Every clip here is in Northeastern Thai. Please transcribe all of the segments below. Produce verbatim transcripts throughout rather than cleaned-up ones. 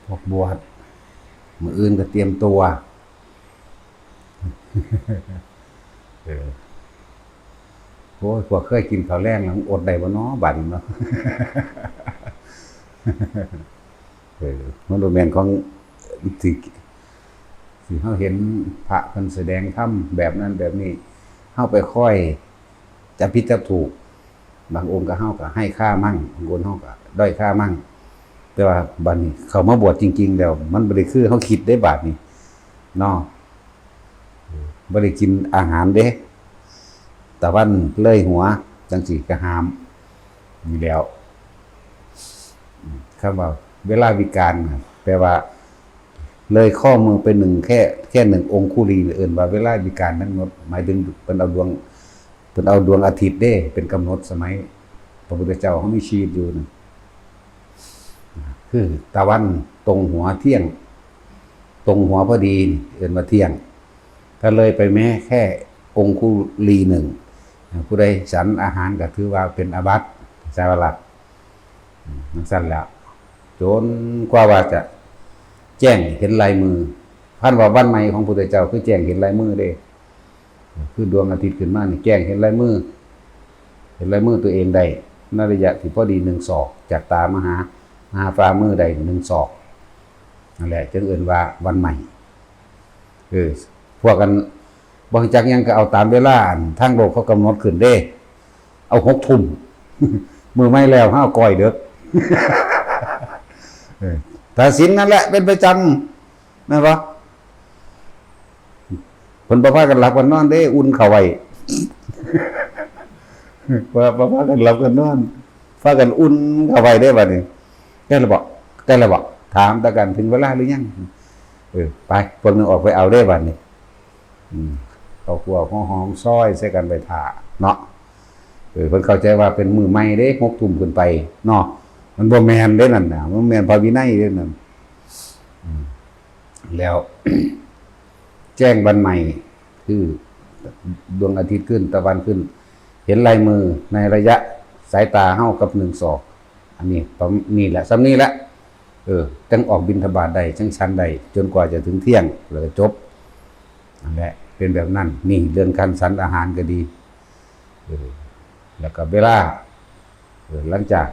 ออกบวช มื้ออื่นก็เตรียมตัว เออ โอ้ย พวกเคยกินข้าวแลงแล้วมันอดได้บ่น้อ บาดนี้เนาะ เออ มันบ่แม่นของ สิ สิเฮาเห็นพระเพิ่นแสดงธรรมแบบนั้นแบบนี้ เฮาไปคอยจับผิดจับถูก บางองค์ก็เฮาก็ให้ค่ามั่ง บางองค์เฮาก็ด้อยค่ามั่ง แต่ว่าบัดนี้เข้ามาบวชจริงๆแล้ว มันบ่ได้คือเฮาคิดเด้บาดนี้ เนาะ บ่ได้กินอาหารเด้ ตะวันเลยหัว จังซี่ก็ห้าม นี่แหล้ว คำว่าเวลาวิกาลน่ะ แปลว่า เลยข้อมือไปหนึ่ง แค่ แค่หนึ่งองคุลีย์ เอิ้นว่าเวลาวิกาลทั้งหมด หมายถึงเพิ่นเอาดวง เพิ่นเอาดวงอาทิตย์เด้ เป็นกำหนดสมัยพระพุทธเจ้าเฮามีชีวิตอยู่นั่น คือตะวันตรงหัวเที่ยง ตรงหัวพอดีนี่เอิ้นว่าเที่ยง ถ้าเลยไปแม้แค่องคุลีย์หนึ่ง ผู้ใดฉันอาหารก็ถือว่าเป็นอาบัติ ใช่บ่ล่ะ อืม จั่งซั้นแหละ จนกว่าว่าจะแจ้งเห็นลายมือ คันว่าวันใหม่ของพุทธเจ้าคือแจ้งเห็นลายมือเด้ คือดวงอาทิตย์ขึ้นมานี่แจ้งเห็นลายมือ เห็นลายมือตัวเองได้ ในระยะที่พอดีหนึ่งศอก จากตามาหา มาหาฝ่ามือได้หนึ่งศอก นั่นแหละ จึงเอิ้นว่าวันใหม่ เออ พวกกันบ่รู้จักหยังก็เอาตามเวลาอันทางโลกเขากำหนดขึ้นเด้ เอาหกทุ่ม มื้อใหม่แล้ว เฮาเอาก้อยเดิก เออ ถ้าศีลนั่นแหละเป็นประจำ แม่นบ่ เพิ่นบ่พากันหลับกันนอนเด้ อุ่นเข้าไว้ ว่าบ่พากันหลับกันนอน พากันอุ่นเข้าไว้เด้บัดนี้ ใกล้แล้วบ่ ใกล้แล้วบ่ ถามตะกัน ถึงเวลาหรือยัง เออ ไป พวกหนึ่งออกไปเอาเด้บัดนี้ อืม ข้าวคั่วหัวหอมซอยใส่กันไปถ่าเนาะ เออ เพิ่นเข้าใจว่าเป็นมื้อใหม่เด้ หกทุ่มขึ้นไปเนาะ มันบ่แม่นเด้นั่นน่ะ มันแม่นพระวินัยเด้นั่น อืม แล้ว แจ้งวันใหม่ คือดวงอาทิตย์ขึ้น ตะวันขึ้น เห็นลายมือในระยะสายตาเฮากับหนึ่งศอก อันนี้ประมาณนี่แหละ ส่ำนี้แหละ เออ จั่งออกบิณฑบาตได้ จั่งฉันได้ จนกว่าจะถึงเที่ยง แล้วก็จบ นั่นแหละ เป็นแบบนั้น นี่เรื่องการฉันอาหารก็ดี เออ แล้วก็เวลา เออ หลังจาก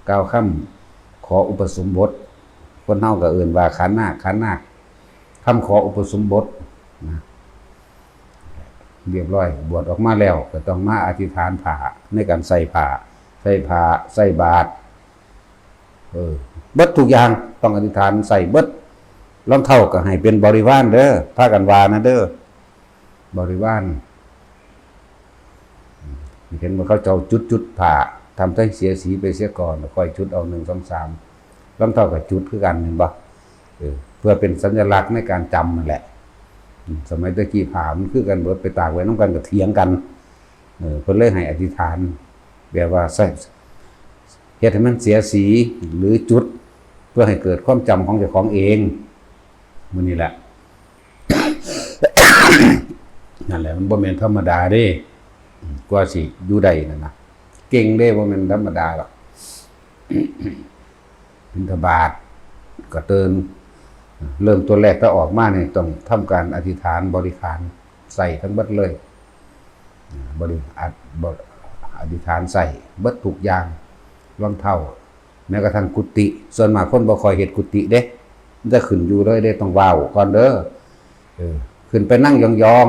กล่าวคำขออุปสมบท คนเฮาก็เอิ้นว่าขันนาค ขันนาค คำขออุปสมบทนะ เรียบร้อย บวชออกมาแล้วก็ต้องมาอธิษฐานผ้า ในการใส่ผ้า ใส่ผ้า ใส่บาตร เออ เบิดทุกอย่างต้องอธิษฐานใส่เบิด รองเท้าก็ให้เป็นบริวารเด้อ พากันว่านะเด้อ บริวาร เห็นว่าเขาเจ้าจุดจุดผ้า ทำให้เสียสีไปเสียก่อน ค่อยจุดเอา หนึ่ง สอง สาม รองเท้าก็จุดคือกัน เห็นบ่ เออ เพื่อเป็นสัญลักษณ์ในการจำนั่นแหละ อืม สมัยตะกี้ผ้ามันคือกันเบิด ไปตากไว้นำกันก็เถียงกัน เออ เพิ่นเลยให้อธิษฐาน แบบว่าใส่ เฮ็ดให้มันเสียสี หรือจุด เพื่อให้เกิดความจำของเจ้าของเอง มื้อนี้แหละ นั่นแหละ มันบ่แม่นธรรมดาเด้ กว่าสิอยู่ได้นั่นนะ เก่งเด้ บ่แม่นธรรมดาหรอก บิณฑบาตก็เติม เริ่มตัวแรกถ้าออกมานี่ต้องทำการอธิษฐานบริขารใส่ทั้งเบิดเลย บริ อัด บ- อธิษฐานใส่เบิดทุกอย่าง รองเท้า แม้กระทั่งกุฏิ ส่วนมากคนบ่ค่อยเฮ็ดกุฏิเด้ มันจะขึ้นอยู่เลยเด้ ต้องว้าวก่อนเด้อ เออ ขึ้นไปนั่งยอง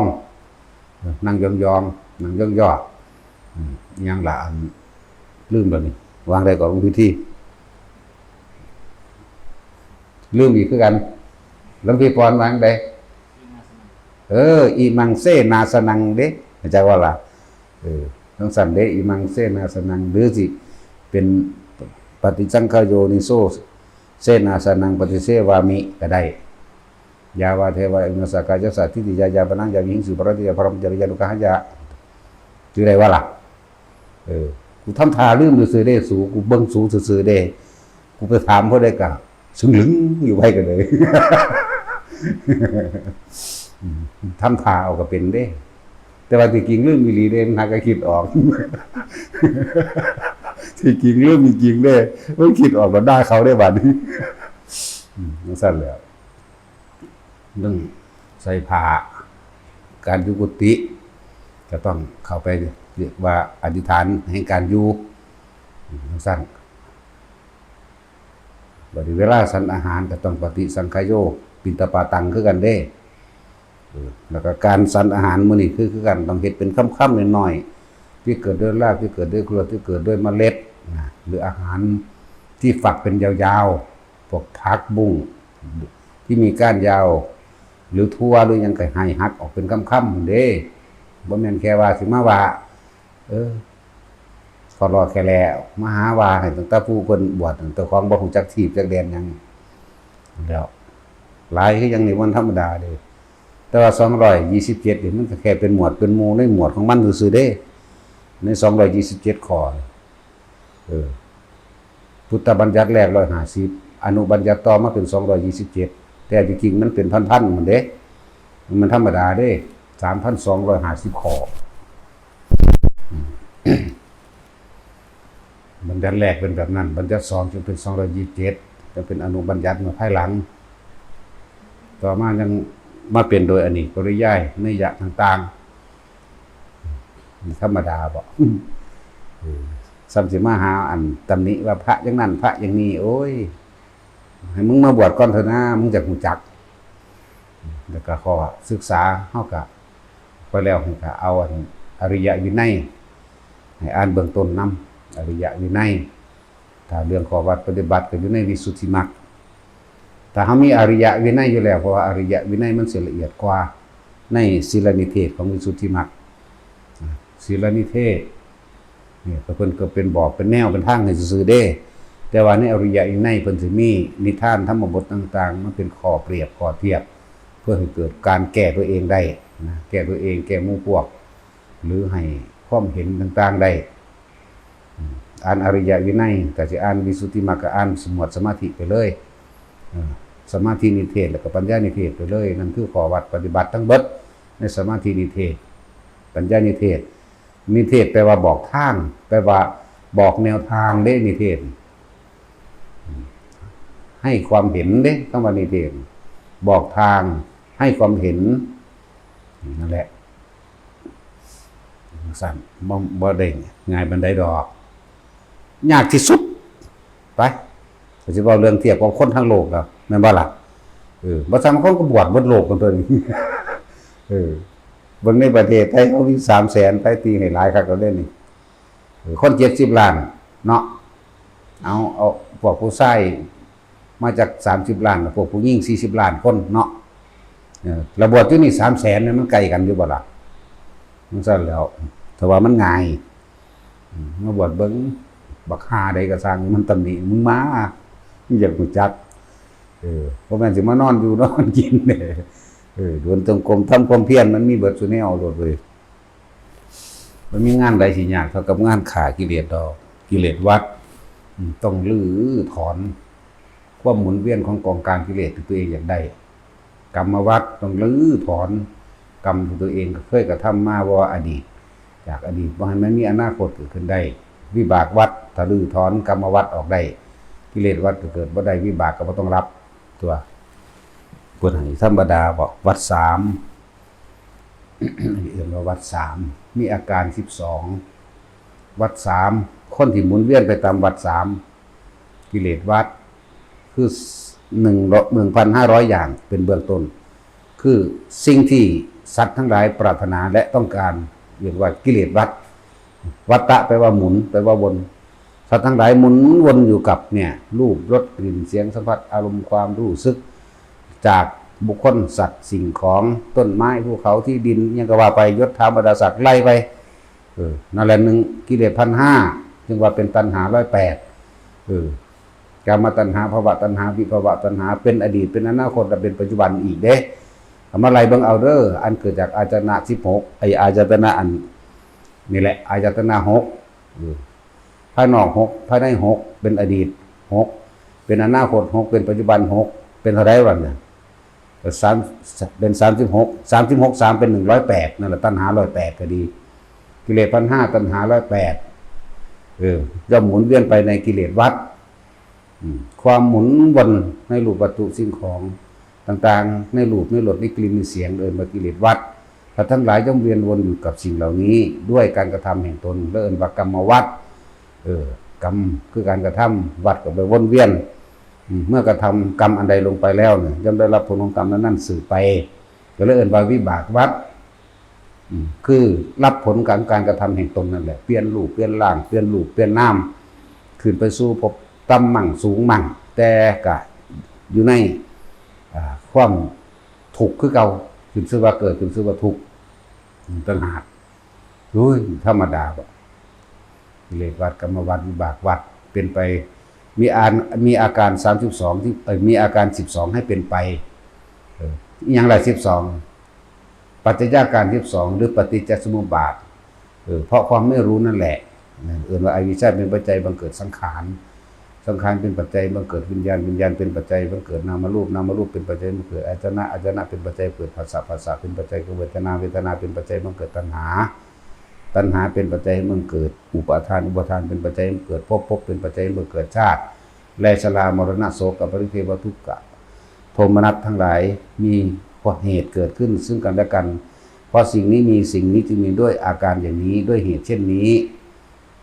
ๆ เออ นั่งยองๆ นั่งยองๆ อืม อิหยังล่ะ อัน ลืมแล้วนี่ วางได้ก่อนหลวงพี่ที่ ลืมอีกคือกัน หลวงพี่ปอนวางได้ เออ อิมังเสนาสนังเด้ เข้าใจว่าล่ะ เออ จั่งซั้นเด้ อิมังเสนาสนัง หรือสิเป็น ปฏิสังขโยนิโส เสนาสนังปฏิเสวามิ ก็ได้ ยาวาเทวาอิมัสสากายัสสะทิฏฐิยายาปนังยาวิหิงสุปรติยาพรหมจริยานุกหายะ ถือได้ว่าล่ะ เออ กูทำท่าลืมซื่อๆเด้สู กูเบิ่งสูซื่อๆเด้ กูไปถามเขาได้กะ ซึ่งลึงอยู่ไว้กันเลย ทำท่าเอาก็เป็นเด้ แต่ว่าที่จริงลืมอีหลีเด้ มันหากะคิดออก ที่จริงลืมจริงๆเด้ มันคิดออกแล้วด่าเขาได้บัดนี้ อืมจั่งซั้นแหล้ว เรื่องใส่ผ้า การอยู่กุฏิ ก็ต้องเข้าไปเรียกว่าอธิษฐานแห่งการอยู่ อืมจั่งซั้น บัดนี้เวลาฉันอาหารก็ต้องปฏิสังขโย ปิณฑปาตังคือกันเด้ เออ แล้วก็การฉันอาหารมื้อนี้คือ คือกัน ต้องเฮ็ดเป็นคำๆน้อยๆ ที่เกิดด้วยราก ที่เกิดด้วยเครือ ที่เกิดด้วยเมล็ดนะ หรืออาหารที่ฝักเป็นยาวๆ พวกผักบุ้งที่มีก้านยาว หรือถั่วหรือหยังก็ให้หักออกเป็นคำๆพู้นเด้ บ่แม่นแค่ว่าสิมาว่า เออ ขอรอแค่แล้ว มาหาว่าให้ตั้งแต่ผู้เพิ่นบวช ตั้งแต่ของบ่ฮู้จักทีบจักแดนหยัง แล้ว หลายคือหยังนี่มันธรรมดาเด้ แต่ว่าสองร้อยยี่สิบเจ็ดนี่มันก็แค่เป็นหมวดเป็นหมู่ในหมวดของมันซื่อๆเด้ ในสองร้อยยี่สิบเจ็ดข้อนี่ เออ พุทธบัญญัติแรกร้อยห้าสิบ อนุบัญญัติต่อมาเป็นสองร้อยยี่สิบเจ็ด แต่ที่จริงมันเป็นพันๆมันเด้ มันธรรมดาเด้ สามพันสองร้อยห้าสิบข้อ บัญญัติแรกเป็นแบบนั้น บัญญัติสองจึงเป็นสองร้อยยี่สิบเจ็ด จะเป็นอนุบัญญัติมาภายหลัง ต่อมายังมาเป็นโดยอเนกปริยายนัยยะต่างๆ ธรรมดาบ่ เออ ซ้ำสิมาหาอันตำหนิว่าพระอย่างนั้น พระอย่างนี้ โอ้ย ให้มึงมาบวชก่อนเถอะนะ มึงจักฮู้จัก แล้วก็ข้อศึกษา เฮาก็ พอแล้ว เฮาก็เอาอันอริยวินัย ให้อ่านเบื้องต้นนำ อริยวินัย ถ้าเรื่องข้อวัดปฏิบัติก็อยู่ในวิสุทธิมรรค ถ้าเฮามีอริยวินัยอยู่แล้ว เพราะว่าอริยวินัยมันสิละเอียดกว่าในศีลนิเทศของวิสุทธิมรรค ศีลนิเทศ เนี่ย ก็เพิ่นก็เป็นบอกเป็นแนวเป็นทางให้ซื่อๆเด้ แต่ว่าในอริยวินัยเพิ่นสิมีนิทานธรรมบทต่างๆ มาเป็นข้อเปรียบข้อเทียบ เพื่อให้เกิดการแก้ตัวเองได้นะ แก้ตัวเอง แก้หมู่พวก หรือให้ความเห็นต่างๆได้ อืม อ่านอริยวินัย ก็สิอ่านวิสุทธิมรรค ก็อ่านหมวดสมาธิไปเลย เออ สมาธินิเทศ แล้วก็ปัญญานิเทศไปเลย นั่นคือข้อวัดปฏิบัติทั้งเบิด ในสมาธินิเทศ ปัญญานิเทศ นิเทศแปลว่าบอกทาง แปลว่าบอกแนวทางเด้ นิเทศ ให้ความเห็นเด้ คำว่านิเทศ บอกทาง ให้ความเห็น นั่นแหละ จั่งซั้น บ่ บ่ได้ง่ายปานใดดอก ยากที่สุด ไป ก็สิเว้าเรื่องเทียบกับคนทั้งโลกแล้ว แม่นบ่ล่ะ เออ บ่ซั้นคนก็บวชเบิดโลกกันตัวนี้ เออ เบิ่งในประเทศไทยเขามีสามแสน ไปตีให้หลายคักแล้วเด้นี่ เออ คนเจ็ดสิบล้านเนาะ เอา เอาพวกผู้ชายมาจากสามสิบล้าน พวกผู้หญิงสี่สิบล้านคนเนาะ เออ แล้วบวชอยู่นี่สามแสนเนี่ยมันใกล้กันอยู่บ่ล่ะ จั่งซั้นแหล้ว แต่ว่ามันง่าย อืม มาบวชเบิ่ง บักห่าใดก็ซ่าง มันตำหนิ มึงมา มึงอยากรู้จัก เออ บ่แม่นสิมานอนอยู่นอนกินเด้ เออ เดินจงกรม ทำความเพียร มันมีเบิดซุแนวโลดเว้ย มันมีงานใดสิยากเท่ากับงานฆ่ากิเลสดอก กิเลสวัฏ อืม ต้องรื้อถอน ความหมุนเวียนของกองการกิเลสที่ตัวเองอยากได้ กรรมวัฏต้องรื้อถอนกรรมที่ตัวเองเคยกระทำมาว่าอดีต จากอดีตบ่ให้มันมีอนาคตเกิดขึ้นได้ วิบากวัฏถ้ารื้อถอนกรรมวัฏออกได้ กิเลสวัฏก็เกิดบ่ได้ วิบากก็บ่ต้องรับ ตัว เพิ่นให้ธรรมดาบ่ วัฏสาม เรียกว่าวัฏสาม มีอาการสิบสอง วัฏสาม คนที่หมุนเวียนไปตามวัฏสาม กิเลสวัฏ คือหนึ่งร้อย หนึ่งพันห้าร้อยอย่าง เป็นเบื้องต้น คือสิ่งที่สัตว์ทั้งหลายปรารถนาและต้องการ เรียกว่ากิเลสวัฏ วัฏฏะแปลว่าหมุน แปลว่าวน สัตว์ทั้งหลายหมุนวนอยู่กับเนี่ย รูป รส กลิ่น เสียง สัมผัส อารมณ์ ความรู้สึก จากบุคคล สัตว์ สิ่งของ ต้นไม้ ภูเขา ที่ดิน อิหยังก็ว่าไป ยศ ถาบรรดาศักดิ์ ไล่ไป เออ นั่นแหละหนึ่ง กิเลสพันห้า จึงว่าเป็นตัณหาร้อยแปด เออ กามตัณหา ภวตัณหา วิภวตัณหา เป็นอดีต เป็นอนาคต และเป็นปัจจุบันอีกเด้ เอามาไล่เบิ่งเอาเด้อ อันเกิดจากอายตนะสิบหก ไอ้อายตนะอัน นี่แหละ อายตนะหก เออ ภายนอกหก ภายในหก เป็นอดีตหก เป็นอนาคตหก เป็นปัจจุบันหก เป็นเท่าใดวะเนี่ย ก็สาม เป็นสามสิบหก สามสิบหก สาม เป็นหนึ่งร้อยแปด นั่นแหละ ตัณหาร้อยแปดก็ดี กิเลสพันห้า ตัณหาร้อยแปด เออ ย่อมหมุนเวียนไปในกิเลสวัฏ ความหมุนวนในรูปวัตถุสิ่งของต่างๆ ในรูป ในรส ในกลิ่น ในเสียง เอิ้นว่ากิเลสวัฏ ท่านทั้งหลายย่อมเวียนวนอยู่กับสิ่งเหล่านี้ ด้วยการกระทำแห่งตน และเอิ้นว่ากรรมวัฏ เออ กรรมคือการกระทำ วัฏก็ไปวนเวียน อืม เมื่อกระทำกรรมอันใดลงไปแล้วเนี่ย ย่อมได้รับผลของกรรมนั้นๆ สืบไป ก็เลยเอิ้นว่าวิบากวัฏ อืม คือรับผลของการกระทำแห่งตนนั่นแหละ เปลี่ยนรูป เปลี่ยนร่าง เปลี่ยนรูป เปลี่ยนนาม ขึ้นไปสู่ภพต่ำมั่งสูงมั่ง แต่ก็อยู่ใน อ่า ความทุกข์คือเก่า ขึ้นชื่อว่าเกิด ขึ้นชื่อว่าทุกข์ อืม ต่างหาก โอ้ย ธรรมดาบ่ กิเลสวัฏ กรรมวัฏ วิบากวัฏ เป็นไป มีอา มีอาการสามสิบสองที่ เอ่อ มีอาการสิบสองให้เป็นไป เออ อิหยังล่ะ สิบสอง ปัจจัยอาการสิบสอง หรือปฏิจจสมุปบาท เออ เพราะความไม่รู้นั่นแหละ เออ เอิ้นว่าอวิชชาเป็นปัจจัยบังเกิดสังขาร สังขารเป็นปัจจัยบังเกิดวิญญาณ วิญญาณเป็นปัจจัยบังเกิดนามรูป นามรูปเป็นปัจจัยบังเกิดอายตนะ อายตนะเป็นปัจจัยเกิดผัสสะ ผัสสะเป็นปัจจัยเกิดเวทนา เวทนาเป็นปัจจัยบังเกิดตัณหา ตัณหาเป็นปัจจัยให้บังเกิดอุปาทาน อุปาทานเป็นปัจจัยให้บังเกิดภพ ภพเป็นปัจจัยให้บังเกิดชาติ และชรามรณะโศกปริเทวทุกขโทมนัสทั้งหลาย มีเหตุเกิดขึ้นซึ่งกันและกัน เพราะสิ่งนี้มี สิ่งนี้จึงมีด้วยอาการอย่างนี้ ด้วยเหตุเช่นนี้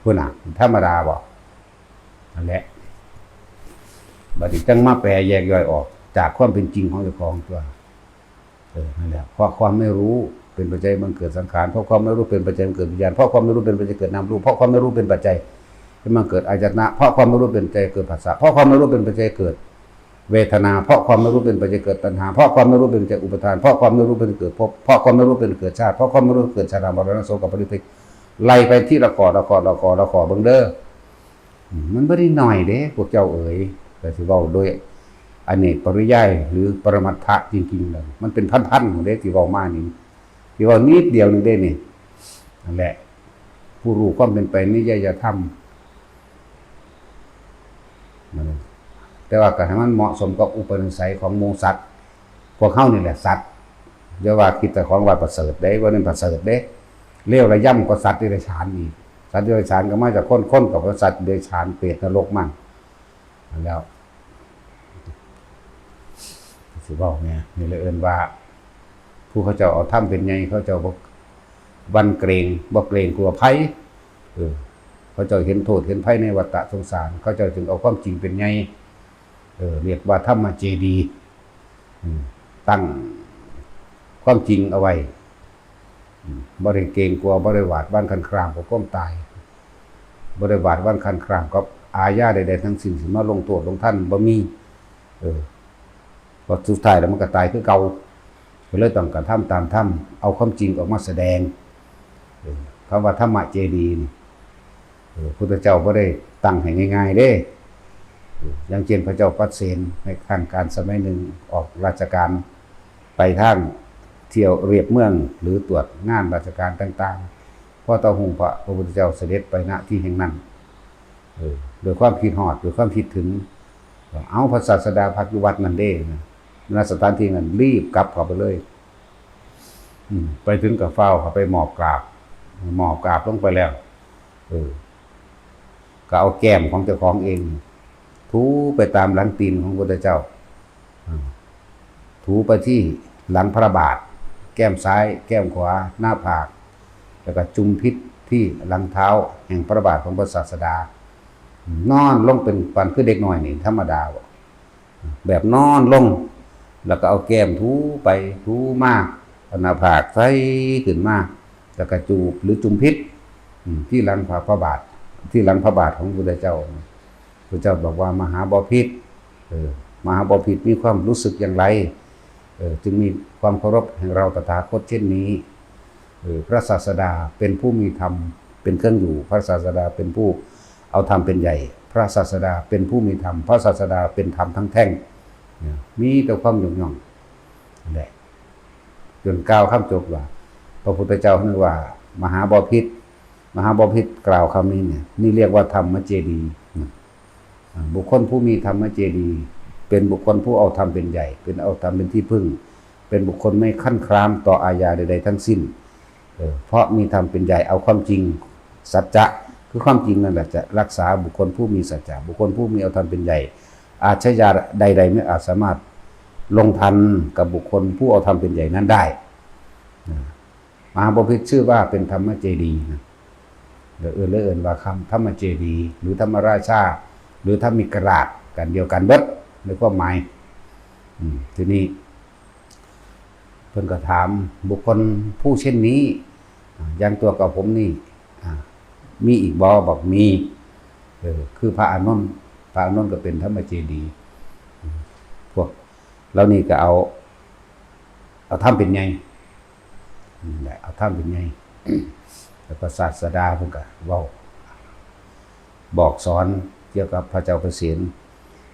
พุ้นน่ะ ธรรมดาบ่ นั่นแหละ บัดนี้จั่งมาแปลแยกย่อยออกจากความเป็นจริงของเจ้าของตัว เออ นั่นแหละ เพราะความไม่รู้เป็นปัจจัยบังเกิดสังขาร เพราะความไม่รู้เป็นปัจจัยบังเกิดวิญญาณ เพราะความไม่รู้เป็นปัจจัยเกิดนามรูป เพราะความไม่รู้เป็นปัจจัยให้บังเกิดอายตนะ เพราะความไม่รู้เป็นปัจจัยเกิดผัสสะ เพราะความไม่รู้เป็นปัจจัยเกิดเวทนา เพราะความไม่รู้เป็นปัจจัยเกิดตัณหา เพราะความไม่รู้เป็นปัจจัยอุปาทาน เพราะความไม่รู้เป็นปัจจัยเกิดภพ เพราะความไม่รู้เป็นปัจจัยเกิดชาติ เพราะความไม่รู้เกิดชรามรณะโศกปริเทว ไล่ไปทีละข้อ ละข้อ ละข้อ ละข้อ เบิ่งเด้อ อืม มันบ่ได้น้อยเด้ พวกเจ้าเอ๋ย ก็สิเว้าโดยอเนกปริยายหรือปรมัตถะจริงๆ แล้ว มันเป็นพันๆ หมดเด้ ที่เว้ามานี่ ที่เว้านิดเดียวนึงเด้นี่ นั่นแหละ ผู้รู้ความเป็นไปนิยยธรรม นั่นเอง แต่ว่าก็ให้มันเหมาะสมกับอุปนิสัยของหมู่สัตว์ พวกเฮานี่แหละสัตว์ อย่าว่าคิดแต่ของว่าประเสริฐเด้ บ่แม่นประเสริฐเด้ เลวระยำกว่าสัตว์เดรัจฉานอีก สัตว์เดรัจฉานก็มาจากคน คนก็เป็นสัตว์เดรัจฉาน เปรต นรก มัน นั่นแล้ว สิเว้าแหน่ นี่เลยเอิ้นว่า ผู้เขาเจ้าเอาธรรมเป็นใหญ่ เขาเจ้าบ่หวั่นเกรง บ่เกรงกลัวภัย เออ เขาเจ้าเห็นโทษเห็นภัยในวัฏฏะสงสาร เขาเจ้าจึงเอาความจริงเป็นใหญ่ เออ เรียกว่าธรรมเจดีย์ อืม ตั้งความจริงเอาไว้ อืม บ่ได้เกรงกลัว บ่ได้หวาดหวั่นคลานคลางกับความตาย บ่ได้หวาดหวั่นคลานคลางกับอาญาใดๆ ทั้งสิ้น สิมาลงโทษลงทัณฑ์บ่มี เออ เพราะสุดท้ายแล้วมันก็ตายคือเก่า ก็เลยต้องกระทำตามธรรม เอาความจริงออกมาแสดง เออ คำว่าธรรมเจดีย์นี่ เออ พุทธเจ้าบ่ได้ตั้งให้ง่ายๆ เด้ เออ อย่างเช่นพระเจ้าปัดเสนในครั้งการสมัยหนึ่งออกราชการไปทางเที่ยวเรียบเมืองหรือตรวจงานราชการต่างๆ พอตะหุงพระ พระพุทธเจ้าเสด็จไปณที่แห่งนั้น เออ ด้วยความคิดฮอด ด้วยความคิดถึง เอาพระศาสดาพักอยู่วัดนั่นเด้นะ ณ สถานที่นั้น รีบกลับเข้าไปเลย อืม ไปถึงก็ฟ้าวเข้าไปหมอบกราบ หมอบกราบลงไปแล้ว เออ ก็เอาแก้มของเจ้าของเอง ถูไปตามหลังตีนของพระพุทธเจ้า อ่า ถูไปที่หลังพระบาท แก้มซ้าย แก้มขวา หน้าผาก แล้วก็จุมพิษที่หลังเท้าแห่งพระบาทของพระศาสดา นอนลงเป็นปันคือเด็กน้อยนี่ธรรมดาบ่ แบบนอนลง แล้วก็เอาแก้มถูไปถูมา เอาหน้าผากใสขึ้นมา แล้วก็จูบหรือจุมพิษ อืม ที่หลังพระ พระบาท ที่หลังพระบาทของพระพุทธเจ้า พระเจ้าบอกว่า มหาบพิตร เออ มหาบพิตรมีความรู้สึกอย่างไร เออ จึงมีความเคารพแห่งเราตถาคตเช่นนี้ เออ พระศาสดาเป็นผู้มีธรรมเป็นเครื่องอยู่ พระศาสดาเป็นผู้เอาธรรมเป็นใหญ่ พระศาสดาเป็นผู้มีธรรม พระศาสดาเป็นธรรมทั้งแท่ง เนี่ย มีแต่ความยกย่อง นั่นแหละ จนกล่าวคำจบว่า พระพุทธเจ้าเรียกว่า มหาบพิตร มหาบพิตรกล่าวคำนี้เนี่ย นี่เรียกว่าธรรมเจดีย์ อ่า บุคคลผู้มีธรรมเจดีย์ เป็นบุคคลผู้เอาธรรมเป็นใหญ่ เป็นเอาธรรมเป็นที่พึ่ง เป็นบุคคลไม่คลั่นคล้ามต่ออาญาใดๆ ทั้งสิ้น เออ เพราะมีธรรมเป็นใหญ่ เอาความจริง สัจจะ คือความจริงนั่นแหละจะรักษาบุคคลผู้มีสัจจะ บุคคลผู้มีเอาธรรมเป็นใหญ่ อาชญาใดๆไม่อาจสามารถลงทันกับบุคคลผู้เอาธรรมเป็นใหญ่นั้นได้นะ มหาบพิตรชื่อว่าเป็นธรรมเจดีย์นะ เดี๋ยวเอื่นเลยเอื่นว่าคำธรรมเจดีย์ หรือธรรมราชา หรือธรรมิกราชกันเดียวกันเบิดในความหมาย อืม ทีนี้ เพิ่นก็ถามบุคคลผู้เช่นนี้ อ่า อย่างตัวกับผมนี่ อ่า มีอีกบ่ บอกมี เออ คือพระอานนท์ พระอานนท์ก็เป็นธรรมเจดีย์ อืม พวกเหล่านี้ก็เอา เอาธรรมเป็นใหญ่ นั่นแหละ เอาธรรมเป็นใหญ่ แล้วพระศาสดาเพิ่นก็เว้า บอกสอนเกี่ยวกับพระเจ้าประเสน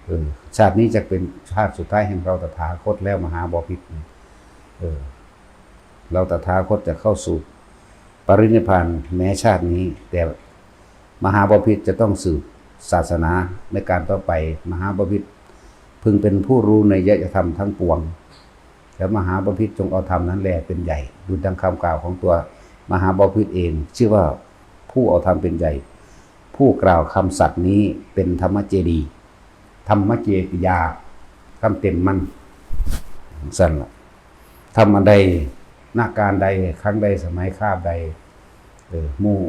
เออ ชาตินี้จะเป็นชาติสุดท้ายแห่งเราตถาคตแล้ว มหาบพิตร เออ เราตถาคตจะเข้าสู่ปรินิพพานแม้ชาตินี้ แต่มหาบพิตรจะต้องสืบศาสนาในการต่อไป มหาบพิตรพึงเป็นผู้รู้ในยยธรรมทั้งปวง แล้วมหาบพิตรจงเอาธรรมนั้นแลเป็นใหญ่ ดุจดังคำกล่าวของตัวมหาบพิตรเอง ชื่อว่าผู้เอาธรรมเป็นใหญ่ ผู้กล่าวคำสัตย์นี้เป็นธรรมเจดีย์ ธรรมเจติยา คำเต็มมัน สั่นละ ธรรมอันใด ณ การใด ครั้งใด สมัยคาบใด เออ หมู่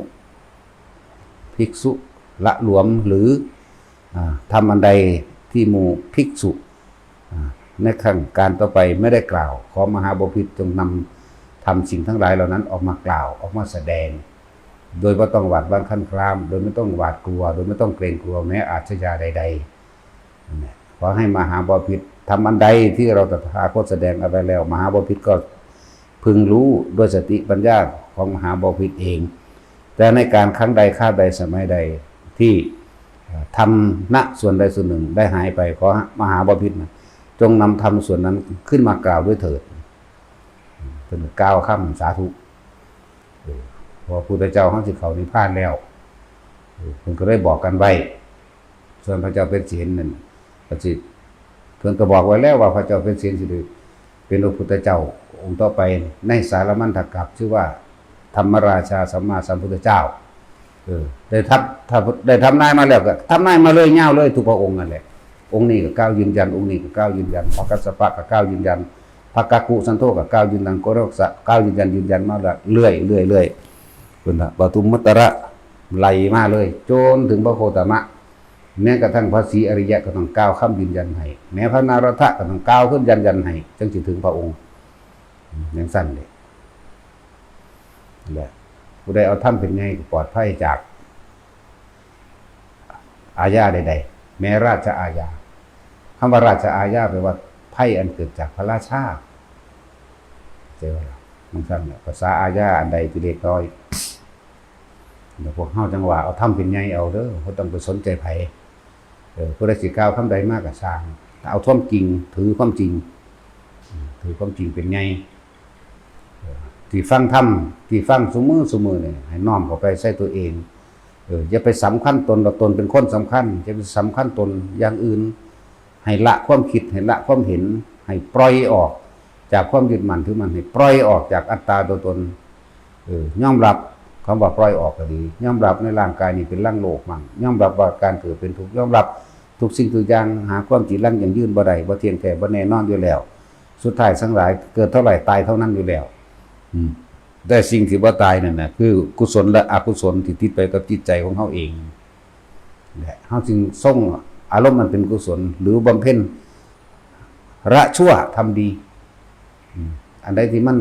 ภิกษุละหลวม หรือ อ่า ธรรมอันใดที่หมู่ภิกษุ อ่า ในครั้งการต่อไปไม่ได้กล่าว ขอมหาบพิตรจงนำธรรมสิ่งทั้งหลายเหล่านั้นออกมากล่าว ออกมาแสดง โดยบ่ต้องหวาดหวั่นคลั่นคลาม โดยไม่ต้องหวาดกลัว โดยไม่ต้องเกรงกลัวแม้อาชญาใดๆ นั่นแหละ ขอให้มหาบพิตร ธรรมอันใดที่เราตถาคตแสดงเอาไว้แล้ว มหาบพิตรก็พึงรู้ด้วยสติปัญญาของมหาบพิตรเอง แต่ในการครั้งใดคาบใดสมัยใดที่ เอ่อ ธรรมะส่วนใดส่วนหนึ่งได้หายไป ขอมหาบพิตรนะ จงนำธรรมส่วนนั้นขึ้นมากล่าวด้วยเถิด เพิ่นก็กล่าวคำสาธุ เออ เพราะพระพุทธเจ้าเฮาสิเข้านิพพานแล้ว เออ เพิ่นก็เลยบอกกันไว้ ส่วนพระเจ้าเปรตเสนนั่นก็สิ เพิ่นก็บอกไว้แล้วว่าพระเจ้าเปรตเสนสิได้เป็นพระพุทธเจ้าองค์ต่อไปในสารมัณฑกัป ชื่อว่าธรรมราชาสัมมาสัมพุทธเจ้า เออ ได้ทับ ถ้าได้ทำนายมาแล้วก็ทำนายมาเลยยาวเลยทุกพระองค์นั่นแหละ องค์นี้ก็กล่าวยืนยัน องค์นี้ก็กล่าวยืนยัน พระกัสสปะก็กล่าวยืนยัน พระกักกุสันโธก็กล่าวยืนยัน โกรกสะกล่าวยืนยัน ยืนยันมาเรื่อยเรื่อยเรื่อย เพิ่นน่ะ ปทุมมัตตระไล่มาเลย จนถึงพระโคตมะ แม้กระทั่งพระศรีอริยะก็ต้องกล่าวคำยืนยันให้ แม้พระนารถะก็ต้องกล่าวคำยืนยันให้ จังสิถึงพระองค์ อย่างสั้นเลย และผู้ใดเอาธรรมเป็นใหญ่ก็ปลอดภัยจากอาญาใดๆ แม้ราชอาญา คำว่าราชอาญาแปลว่าภัยอันเกิดจากพระราชา เข้าใจบ่ล่ะ มันสั้นแหละ ภาษาอาญาอันใดที่เล็กน้อย เดี๋ยวพวกเฮาจังว่าเอาธรรมเป็นใหญ่เอาเด้อ บ่ต้องไปสนใจไผ เออ ผู้ใดสิกล่าวคำใดมาก็ซ่าง เอาความจริง ถือความจริง อืม ถือความจริงเป็นใหญ่ เออ ที่ฟังธรรม ที่ฟังซุมื้อซุมื้อนี่ ให้น้อมเข้าไปใส่ตัวเอง เออ อย่าไปสำคัญตนว่าตนเป็นคนสำคัญ อย่าไปสำคัญตนอย่างอื่น ให้ละความคิด ให้ละความเห็น ให้ปล่อยออกจากความยึดมั่นถือมั่น ให้ปล่อยออกจากอัตตาตัวตน เออ ยอมรับ คำว่าปล่อยออกก็ดี ยอมรับในร่างกายนี้เป็นรังโลกมั่ง ยอมรับว่าการเกิดเป็นทุกข์ ยอมรับทุกสิ่งทุกอย่าง หาความจีรังยั่งยืนบ่ได้ บ่เที่ยงแท้ บ่แน่นอนอยู่แล้ว สุดท้ายทั้งหลายเกิดเท่าไหร่ตายเท่านั้นอยู่แล้ว อืม แต่สิ่งที่บ่ตายนั่นน่ะ คือกุศลและอกุศลที่ติดไปกับจิตใจของเฮาเอง และเฮาจึงทรงอารมณ์อันเป็นกุศล หรือบำเพ็ญละชั่วทำดี อืม อันใดที่มัน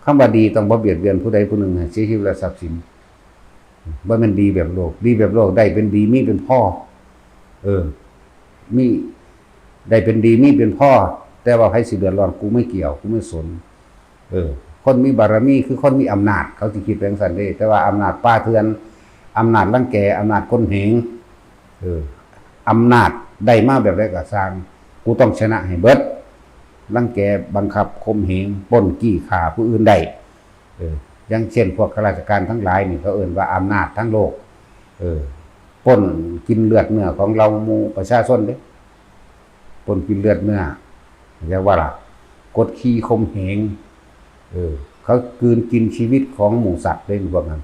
คำว่าดีต้องบ่เบียดเบียนผู้ใดผู้หนึ่งให้เสียชีวิตและทรัพย์สิน บ่แม่นดีแบบโลก ดีแบบโลกได้เป็นดีมีเป็นพอ เออ มี ได้เป็นดีมีเป็นพอ แต่ว่าไผสิเดือดร้อนกูไม่เกี่ยว กูไม่สน เออ คนมีบารมีคือคนมีอำนาจ เขาสิคิดไปจั่งซั้นเด้ แต่ว่าอำนาจป่าเถื่อน อำนาจรังแก อำนาจข่มเหง เออ อำนาจได้มาแบบใดก็ซ่าง กูต้องชนะให้เบิด รังแก บังคับ ข่มเหง ปล้น จี้ ฆ่าผู้อื่นได้ เออ อย่างเช่นพวกข้าราชการทั้งหลายนี่ เขาเอิ้นว่าอำนาจทั้งโลก เออ ปล้นกินเลือดเนื้อของเราหมู่ประชาชนเด้ ปล้นกินเลือดเนื้อ เรียกว่าล่ะ กดขี่ข่มเหง เออ เขากลืนกินชีวิตของหมู่สัตว์เด้ พวกนั้น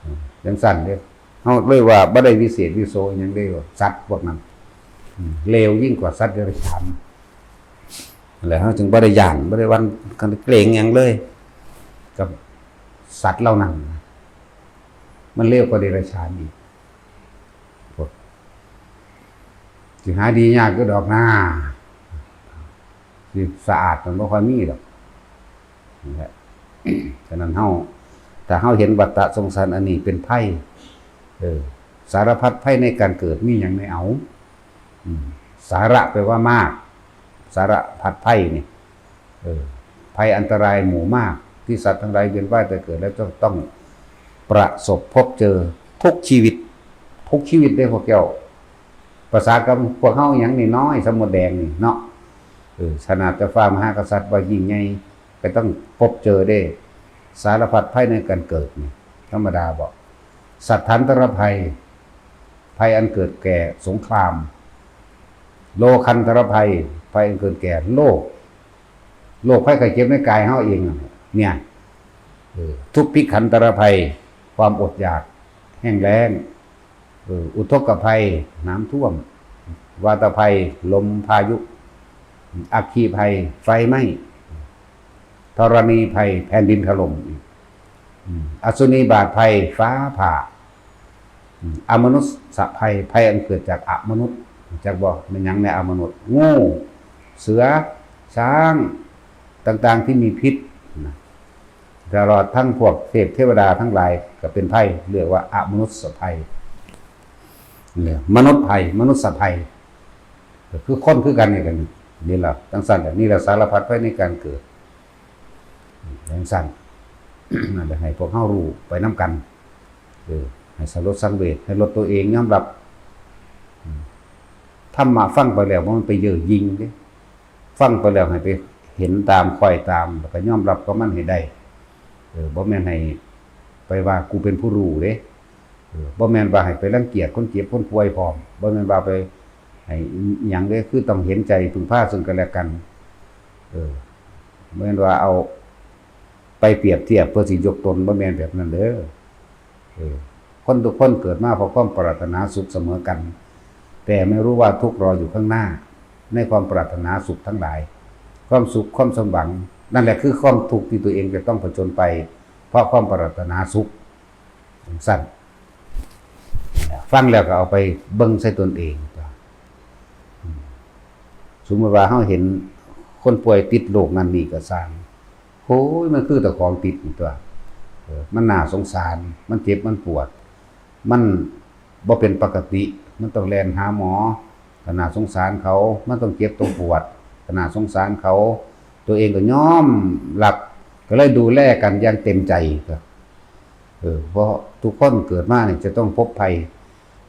อืม จั่งซั้นเด้ เฮาเลยว่าบ่ได้วิเศษวิโสอิหยังเด้ สัตว์พวกนั้น อืม เลวยิ่งกว่าสัตว์เดรัจฉาน แล้วเราจึงบ่ได้ย่าน บ่ได้หวั่นเกรงหยังเลย กับสัตว์เหล่านั้น มันเลวกว่าเดรัจฉานอีก พวก สิหาดียากก็ดอกหน้า สิสะอาดมันบ่ค่อยมีดอก นั่นแหละ ฉะนั้นเฮา ถ้าเฮาเห็นวัฏฏะสงสารอันนี้เป็นภัย เออ สารพัดภัยในการเกิดมีหยังแหน่เอา อืม สาระแปลว่ามาก สารพัดภัยนี่ เออ ภัยอันตรายหมู่มาก ที่สัตว์ทั้งหลายเวียนว่ายตายเกิดแล้วจะต้องประสบพบเจอทุกชีวิต ทุกชีวิตเด้พวกเจ้า ภาษากับพวกเฮาหยังนี่น้อย สมมติแดงนี่เนาะ เออ ขนาดเจ้าฟ้ามหากษัตริย์ว่ายิ่งใหญ่ ก็ต้องพบเจอเด้ สารพัดภัยในการเกิดนี่ ธรรมดาบ่ สัตถันตรภัย ภัยอันเกิดแก่สงคราม โลคันตรภัย ภัยอันเกิดแก่โรค โรคภัยไข้เจ็บในกายเฮาเองนั่นแหละ เนี่ย เออ ทุพพิขันตรภัย ความอดอยาก แห้งแล้ง เออ อุทกภัย น้ำท่วม วาตภัย ลมพายุ อัคคีภัย ไฟไหม้ ธรณีภัย แผ่นดินถล่ม อืม อสุนีบาตภัย ฟ้าผ่า อืม อมนุษย์ภัย ภัยอันเกิดจากอมนุษย์ จักบ่ แม่นหยังแหน่อมนุษย์ งู เสือ ช้าง ต่างๆที่มีพิษนะ ตลอดทั้งพวกเทพเทวดาทั้งหลายก็เป็นภัย เรียกว่าอมนุษย์ภัย เนี่ย มนุษย์ภัย มนุษย์ภัย ก็คือคนคือกันนี่กัน นี่แหละ จังซั่นแหละ นี่แหละสารพัดภัยในการเกิด จังซั่น นั่นแหละ ให้พวกเฮารู้ไปนำกัน เออ ให้สลดสังเวช ให้ลดตัวเองยอมรับ อืม ธรรมะฟังไปแล้วบ่แม่นไปเย่อหยิ่งเด้ ฟังไปแล้วให้ไปเห็นตาม คอยตาม แล้วก็ยอมรับกับมันให้ได้ เออ บ่แม่นให้ไปว่ากูเป็นผู้รู้เด้ เออ บ่แม่นว่าให้ไปรังเกียจคนเจ็บคนป่วยพร้อม บ่แม่นว่าไปให้หยังเด้ คือต้องเห็นใจพึ่งพาซึ่งกันและกัน เออ บ่แม่นว่าเอาไปเปรียบเทียบเพื่อสิยกตน บ่แม่นแบบนั้นเด้อ เออ คนทุกคนเกิดมาเพราะความปรารถนาสุขเสมอกัน แต่ไม่รู้ว่าทุกข์รออยู่ข้างหน้า ในความปรารถนาสุขทั้งหลาย ความสุข ความสมหวัง นั่นแหละคือความทุกข์ที่ตัวเองจะต้องผจญไป เพราะความปรารถนาสุข จังซั่น ฟังแล้วก็เอาไปเบิ่งใส่ตนเอง อืม สมมติว่าเฮาเห็นคนป่วยติดโรคนั่นนี่ก็ซ่าง โอ้ย มันคือเจ้าของติดนี่ตั๊ว เออ มันน่าสงสาร มันเจ็บ มันปวด มันบ่เป็นปกติ มันต้องแล่นหาหมอ ก็น่าสงสารเขา มันต้องเจ็บต้องปวด ก็น่าสงสารเขา ตัวเองก็ยอมรับ ก็เลยดูแลกันอย่างเต็มใจ เออ เพราะทุกคนเกิดมาเนี่ยจะต้องพบภัย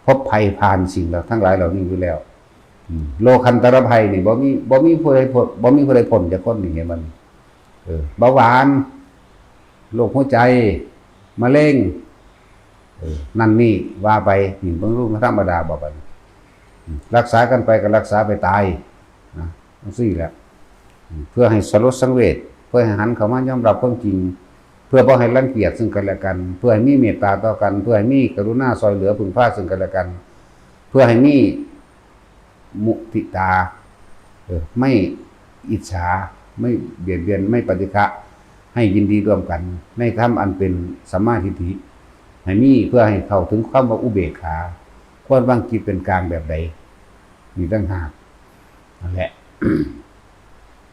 พบภัยผ่านสิ่งเหล่า ทั้งหลายเหล่านี้อยู่แล้ว อืม โลคันตรภัยนี่บ่มี บ่มีผู้ใดพ้น บ่มีผู้ใดพ้นจากคนนี่ เห็นมัน เออ เบาหวาน โรคหัวใจ มะเร็ง เออ นั่นนี่ว่าไป นี่เบิ่งดูมันธรรมดาบ่บัดนี้ อืม รักษากันไปก็รักษาไปตาย นะ จังซี่แหละ อืม เพื่อให้สลดสังเวช เพื่อให้หันเข้ามายอมรับความจริง เพื่อบ่ให้รังเกียจซึ่งกันและกัน เพื่อให้มีเมตตาต่อกัน เพื่อให้มีกรุณาช่วยเหลือพึ่งพาซึ่งกันและกัน เพื่อให้มีมุทิตา เออ ไม่อิจฉา ไม่เบียดเบียน ไม่ปฏิฆะ ให้ยินดีร่วมกัน ในธรรมอันเป็นสัมมาทิฏฐิ ให้มีเพื่อให้เข้าถึงความว่าอุเบกขา ควรวางจิตเป็นกลางแบบใด นี่ต่างหาก นั่นแหละ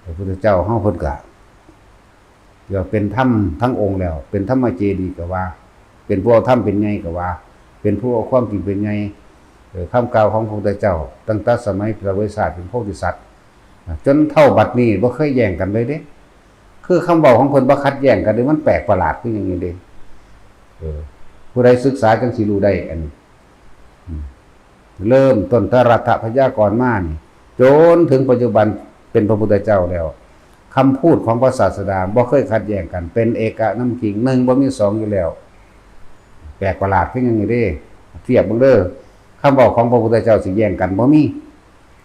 พระพุทธเจ้าเฮาเพิ่นก็ เดี๋ยวเป็นธรรมทั้งองค์แล้ว เป็นธรรมเจดีย์ก็ว่า เป็นผู้เอาธรรมเป็นใหญ่ก็ว่า เป็นผู้เอาความจริงเป็นใหญ่ เออ คำกล่าวของพระพุทธเจ้า ตั้งแต่สมัยพระเวสสันดรเป็นโพธิสัตว์ จนเท่าบัดนี้บ่เคยแย่งกันเลยเด้ คือคำเว้าของเพิ่นบ่ขัดแย้งกันเด้ มันแปลกประหลาดคือหยังนี่เด้ เออ ผู้ใดศึกษาจังสิรู้ได้ อันนี้ อืม เริ่มต้นแต่รัฐพยากรมานี่ จนถึงปัจจุบันเป็นพระพุทธเจ้าแล้ว คำพูดของพระศาสดาบ่เคยขัดแย้งกัน เป็นเอกะนามกิง หนึ่งบ่มีสองอยู่แล้ว แปลกประหลาดคือหยังนี่เด้ เทียบเบิ่งเด้อ คำเว้าของพระพุทธเจ้าสิแย่งกันบ่มี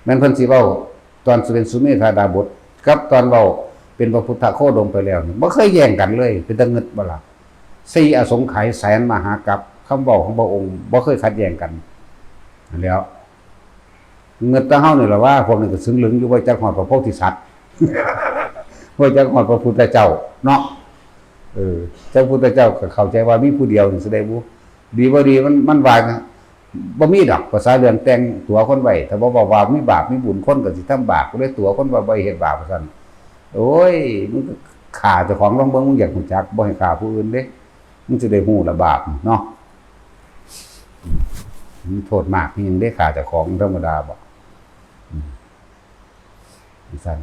แม่นเพิ่นสิเว้าตอนเป็นสุเมธาดาบส กับตอนเว้าเป็นพระพุทธโคดมไปแล้วนี่ บ่เคยแย่งกันเลย เป็นตางึดบ่ล่ะ สี่อสงไขยแสนมหากัป คำเว้าของพระองค์บ่เคยขัดแย้งกัน นั่นแหล้ว เงินตาเฮานี่แหละว่า พวกนี้ก็ซึ่งลึงอยู่ ว่าจักฮอดพระโพธิสัตว์ ว่าจักฮอดพระพุทธเจ้าเนาะ เออ เจ้าพุทธเจ้าก็เข้าใจว่ามีผู้เดียวนี่สิได้บุ ดีบ่ดีมัน มันว่าบ่มีดอก ภาษาเรื่องแต่งตัวคนไว้ ถ้าบ่บอกว่ามีบาปมีบุญ คนก็สิทำบาป ก็เลยตัวคนว่าบ่เฮ็ดบาปว่าซั่น โอ้ย มึงก็ฆ่าเจ้าของลองเบิ่ง มึงอยากรู้จัก บ่ให้ฆ่าผู้อื่นเด้ มึงสิได้รู้ละบาปเนาะ มันโทษมากนี่ยังได้ฆ่าเจ้าของธรรมดาบ่ อืม ซั่น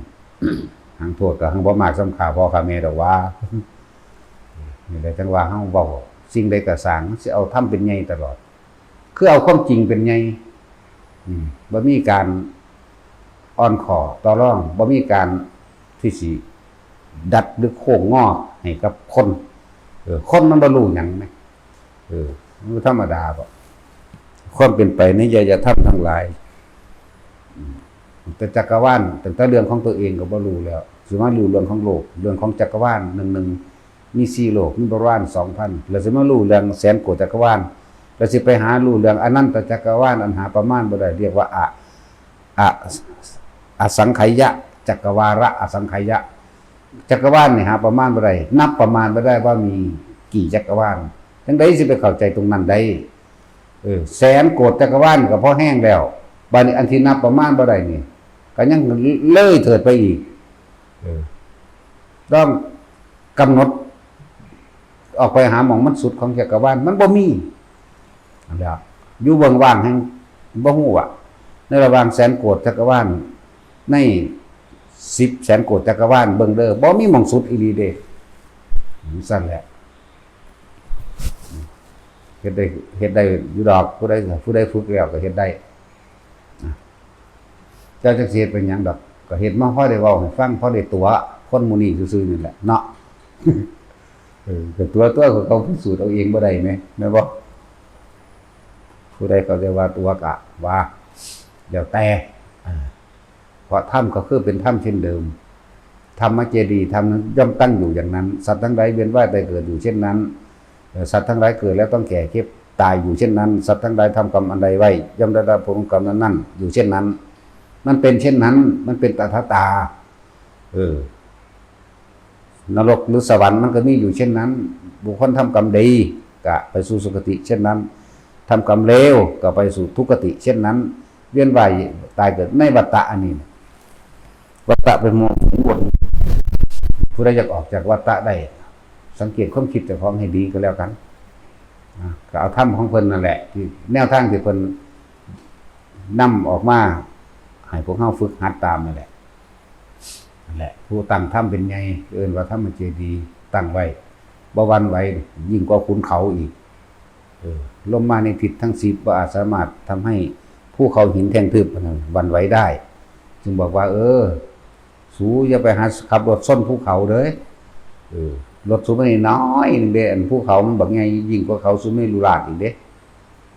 หังโทษก็หังบ่มากส่ำฆ่าพ่อฆ่าแม่ดอกว่า นี่แหละจังว่าเฮาเว้า สิ่งใดก็สร้าง มันสิเอาธรรมเป็นใหญ่ตลอด คือเอาความจริงเป็นใหญ่ อืม บ่มีการอ่อนข้อต่อรอง บ่มีการที่สิดัดหรือโค้งงอให้กับคน เออ คนมันบ่รู้หยังแหม เออ มันบ่ธรรมดาบ่ ความเป็นไปในไวยธรรมทั้งหลาย อืม แต่จักรวาล ตั้งแต่เรื่องของตัวเองก็บ่รู้แล้ว สิมารู้เรื่องของโลก เรื่องของจักรวาลหนึ่งหนึ่ง มีสี่โลก มีบริวารสองพัน แล้วสิมารู้เรื่องแสนโกฏจักรวาล แล้วสิไปหารู้เรื่องอนันตจักรวาล อันหาประมาณบ่ได้ เรียกว่าอะ อะ อสังไขยะ จักรวาละอสังไขยะ จักรวาลนี่หาประมาณบ่ได้ นับประมาณบ่ได้ว่ามีกี่จักรวาล จังใดสิไปเข้าใจตรงนั้นได้ เออ แสนโกฏจักรวาลก็พอแฮงแล้ว บัดนี้อันที่นับประมาณบ่ได้นี่ ก็ยังเลยเถิดไปอีก เออ ต้องกำหนด ออกไปหาหม่องมันสุดของจักรวาล มันบ่มี นั่นแหละ อยู่เบื้องว่างแห่งบ่ฮู้อะ ในระหว่างแสนโกฏจักรวาล ในสิบแสนโกฏจักรวาล เบิ่งเด้อ บ่มีหม่องสุดอีหลีเด้ ซั่นแหละ เฮ็ดได้ เฮ็ดได้อยู่ดอก ผู้ใด ผู้ใดฝึกแล้วก็เฮ็ดได้ เจ้าจักสิเฮ็ดเป็นหยังดอก ก็เฮ็ดมาพอได้เว้าให้ฟัง พอได้ตั๋วคนหมู่นี้ซื่อๆนี่แหละเนาะ เออ ก็ตั๋ว ตั๋วเขาพิสูจน์เอาเองบ่ได้แหม แม่นบ่ ผู้ใดเขาจะว่าตั๋วกะว่า แล้วแต่ อ่า เพราะธรรมก็คือเป็นธรรมเช่นเดิม ธรรมเจดีย์ธรรมนั้นย่อมตั้งอยู่อย่างนั้น สัตว์ทั้งหลายเวียนว่ายตายเกิดอยู่เช่นนั้น เอ่อ สัตว์ทั้งหลายเกิดแล้วต้องแก่เจ็บตายอยู่เช่นนั้น สัตว์ทั้งหลายทำกรรมอันใดไว้ ย่อมได้รับผลของกรรมนั้นๆ อยู่เช่นนั้น มันเป็นเช่นนั้น มันเป็นตถาตา เออ นรกหรือสวรรค์มันก็มีอยู่เช่นนั้น บุคคลทำกรรมดีก็ไปสู่สุคติเช่นนั้น ทำกรรมเลวก็ไปสู่ทุกติเช่นนั้น เวียนว่ายตายเกิดในวัฏฏะอันนี้ วัฏฏะเป็นหมู่หมุนวน ผู้ใดอยากออกจากวัฏฏะได้ สังเกตความคิดเจ้าของให้ดีก็แล้วกัน นะ ก็เอาธรรมของเพิ่นนั่นแหละ ที่แนวทางที่เพิ่นนำออกมา ให้พวกเฮาฝึกหัดตามนั่นแหละ นั่นแหละ ผู้ตั้งธรรมเป็นใหญ่ เอิ้นว่าธรรมเจดีย์ ตั้งไว้ บ่หวั่นไหว ยิ่งกว่าขุนเขาอีก เออ ลมมาในทิศทั้งสิบ บ่อาจสามารถทำให้ภูเขาหินแท่งทึบอันนั้นหวั่นไหวได้ จึงบอกว่า เออ สูอย่าไปหาขับรถชนภูเขาเด้อ เออ รถสูมันน้อยหนึ่งเด้ อันภูเขามันบักใหญ่ยิ่งกว่าเขาสุเมรุราชอีกเด้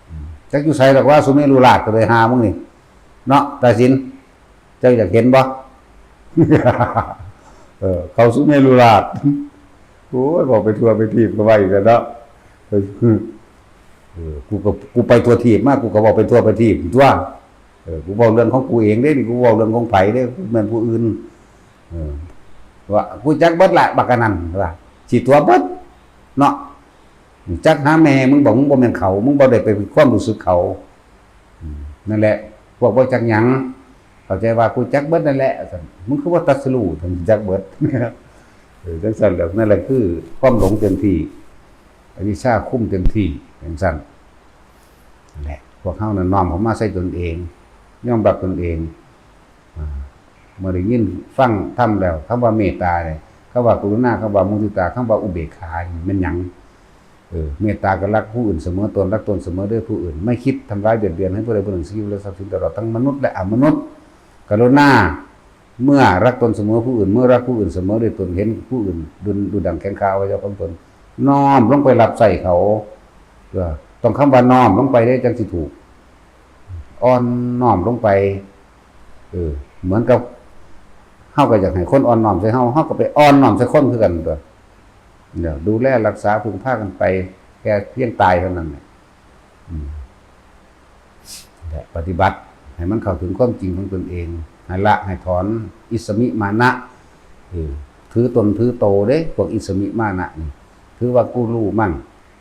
อืม จักอยู่ไสดอกว่าสุเมรุราชก็เลยหามึงนี่ เนาะ ตาสิน เจ้าอยากเห็นบ่ เออ เขาสุเมรุราช โอ้ย บอกไปทั่วไปทีบก็ว่าอีกแล้วเนาะ เออ เออ กูก็ กูไปทั่วทีบมา กูก็บอกไปทั่วไปทีบตัว เออ กูบอกเรื่องของกูเองเด้ นี่กูบอกเรื่องของไผเด้ กูแม่นผู้อื่น เออ ว่ากูจักเบิดละบักอันนั้น ว่า สิตัวเบิด เนาะ จักหาแม่มึงบอกมึงบ่แม่นเขา มึงบ่ได้ไปความรู้สึกเขา อืม นั่นแหละ พวกบ่จักหยัง เข้าใจว่ากูจักเบิดนั่นแหละ มึงคือว่าตรัสรู้ถึงจักเบิด เออ จังซั่นแหละ นั่นแหละคือความหลงเต็มที่ อวิชชาคุมเต็มที่ จังซั่น นั่นแหละ พวกเฮานั้นน้อมเข้ามาใส่ตนเอง ยอมรับตนเอง อ่า เมื่อได้ยินฟังธรรมแล้ว คำว่าเมตตาเนี่ย คำว่ากรุณา คำว่ามุทิตา คำว่าอุเบกขานี่แม่นหยัง เออ เมตตาก็รักผู้อื่นเสมอตน รักตนเสมอด้วยผู้อื่น ไม่คิดทำร้ายเบียดเบียนให้ผู้ใดผู้หนึ่งเสียชีวิตและทรัพย์สินตลอดทั้งมนุษย์และอมนุษย์ กรุณา เมื่อรักตนเสมอผู้อื่น เมื่อรักผู้อื่นเสมอด้วยตน เห็นผู้อื่นดุจ ดุจดั่งแขนขาอวัยวะของตน น้อมลงไปรับใช้เขา เออ ต้องคำว่าน้อมลงไปเด้จังสิถูก อ่อนน้อมลงไป เออ เหมือนกับ เฮาก็อยากให้คนอ่อนน้อมใส่เฮา เฮาก็ไปอ่อนน้อมใส่คนคือกันตัว เนี่ย ดูแลรักษาพึ่งพากันไป แค่เพียงตายเท่านั้นแหละ อืม และปฏิบัติ ให้มันเข้าถึงความจริงของตนเอง ให้ละให้ถอนอิสมิมานะ เออ ถือตนถือโตเด้ พวกอิสมิมานะนี่ ถือว่ากูรู้มั่ง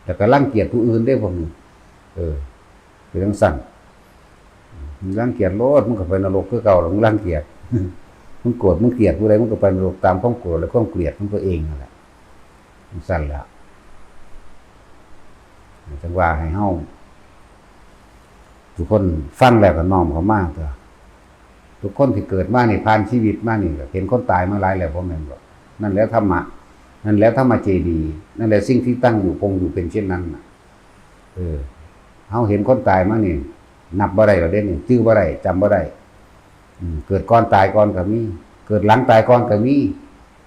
แล้วก็รังเกียจผู้อื่นเด้พวกนี้ เออ เป็นจั่งซั้น มึงรังเกียจโลด มึงก็ไปนรกคือเก่าล่ะ มึงรังเกียจ มึงโกรธ มึงเกลียดผู้ใด มึงก็ไปนรกตามความโกรธและความเกลียดของตัวเองนั่นแหละ จั่งซั้นแหละ จั่งว่าให้เฮา ทุกคนฟังแล้วก็น้อมเข้ามาเถอะ ทุกคนที่เกิดมานี่ ผ่านชีวิตมานี่ ก็เห็นคนตายมาหลายแล้ว บ่แม่นบ่ นั่นแหละธรรมะ นั่นแหละธรรมเจดีย์ นั่นแหละสิ่งที่ตั้งอยู่คงอยู่เป็นเช่นนั้นน่ะ เออ เฮาเห็นคนตายมานี่ นับบ่ได้แล้วเด้นี่ จื่อบ่ได้ จำบ่ได้ อืม เกิดก่อนตายก่อนก็มี เกิดหลังตายก่อนก็มี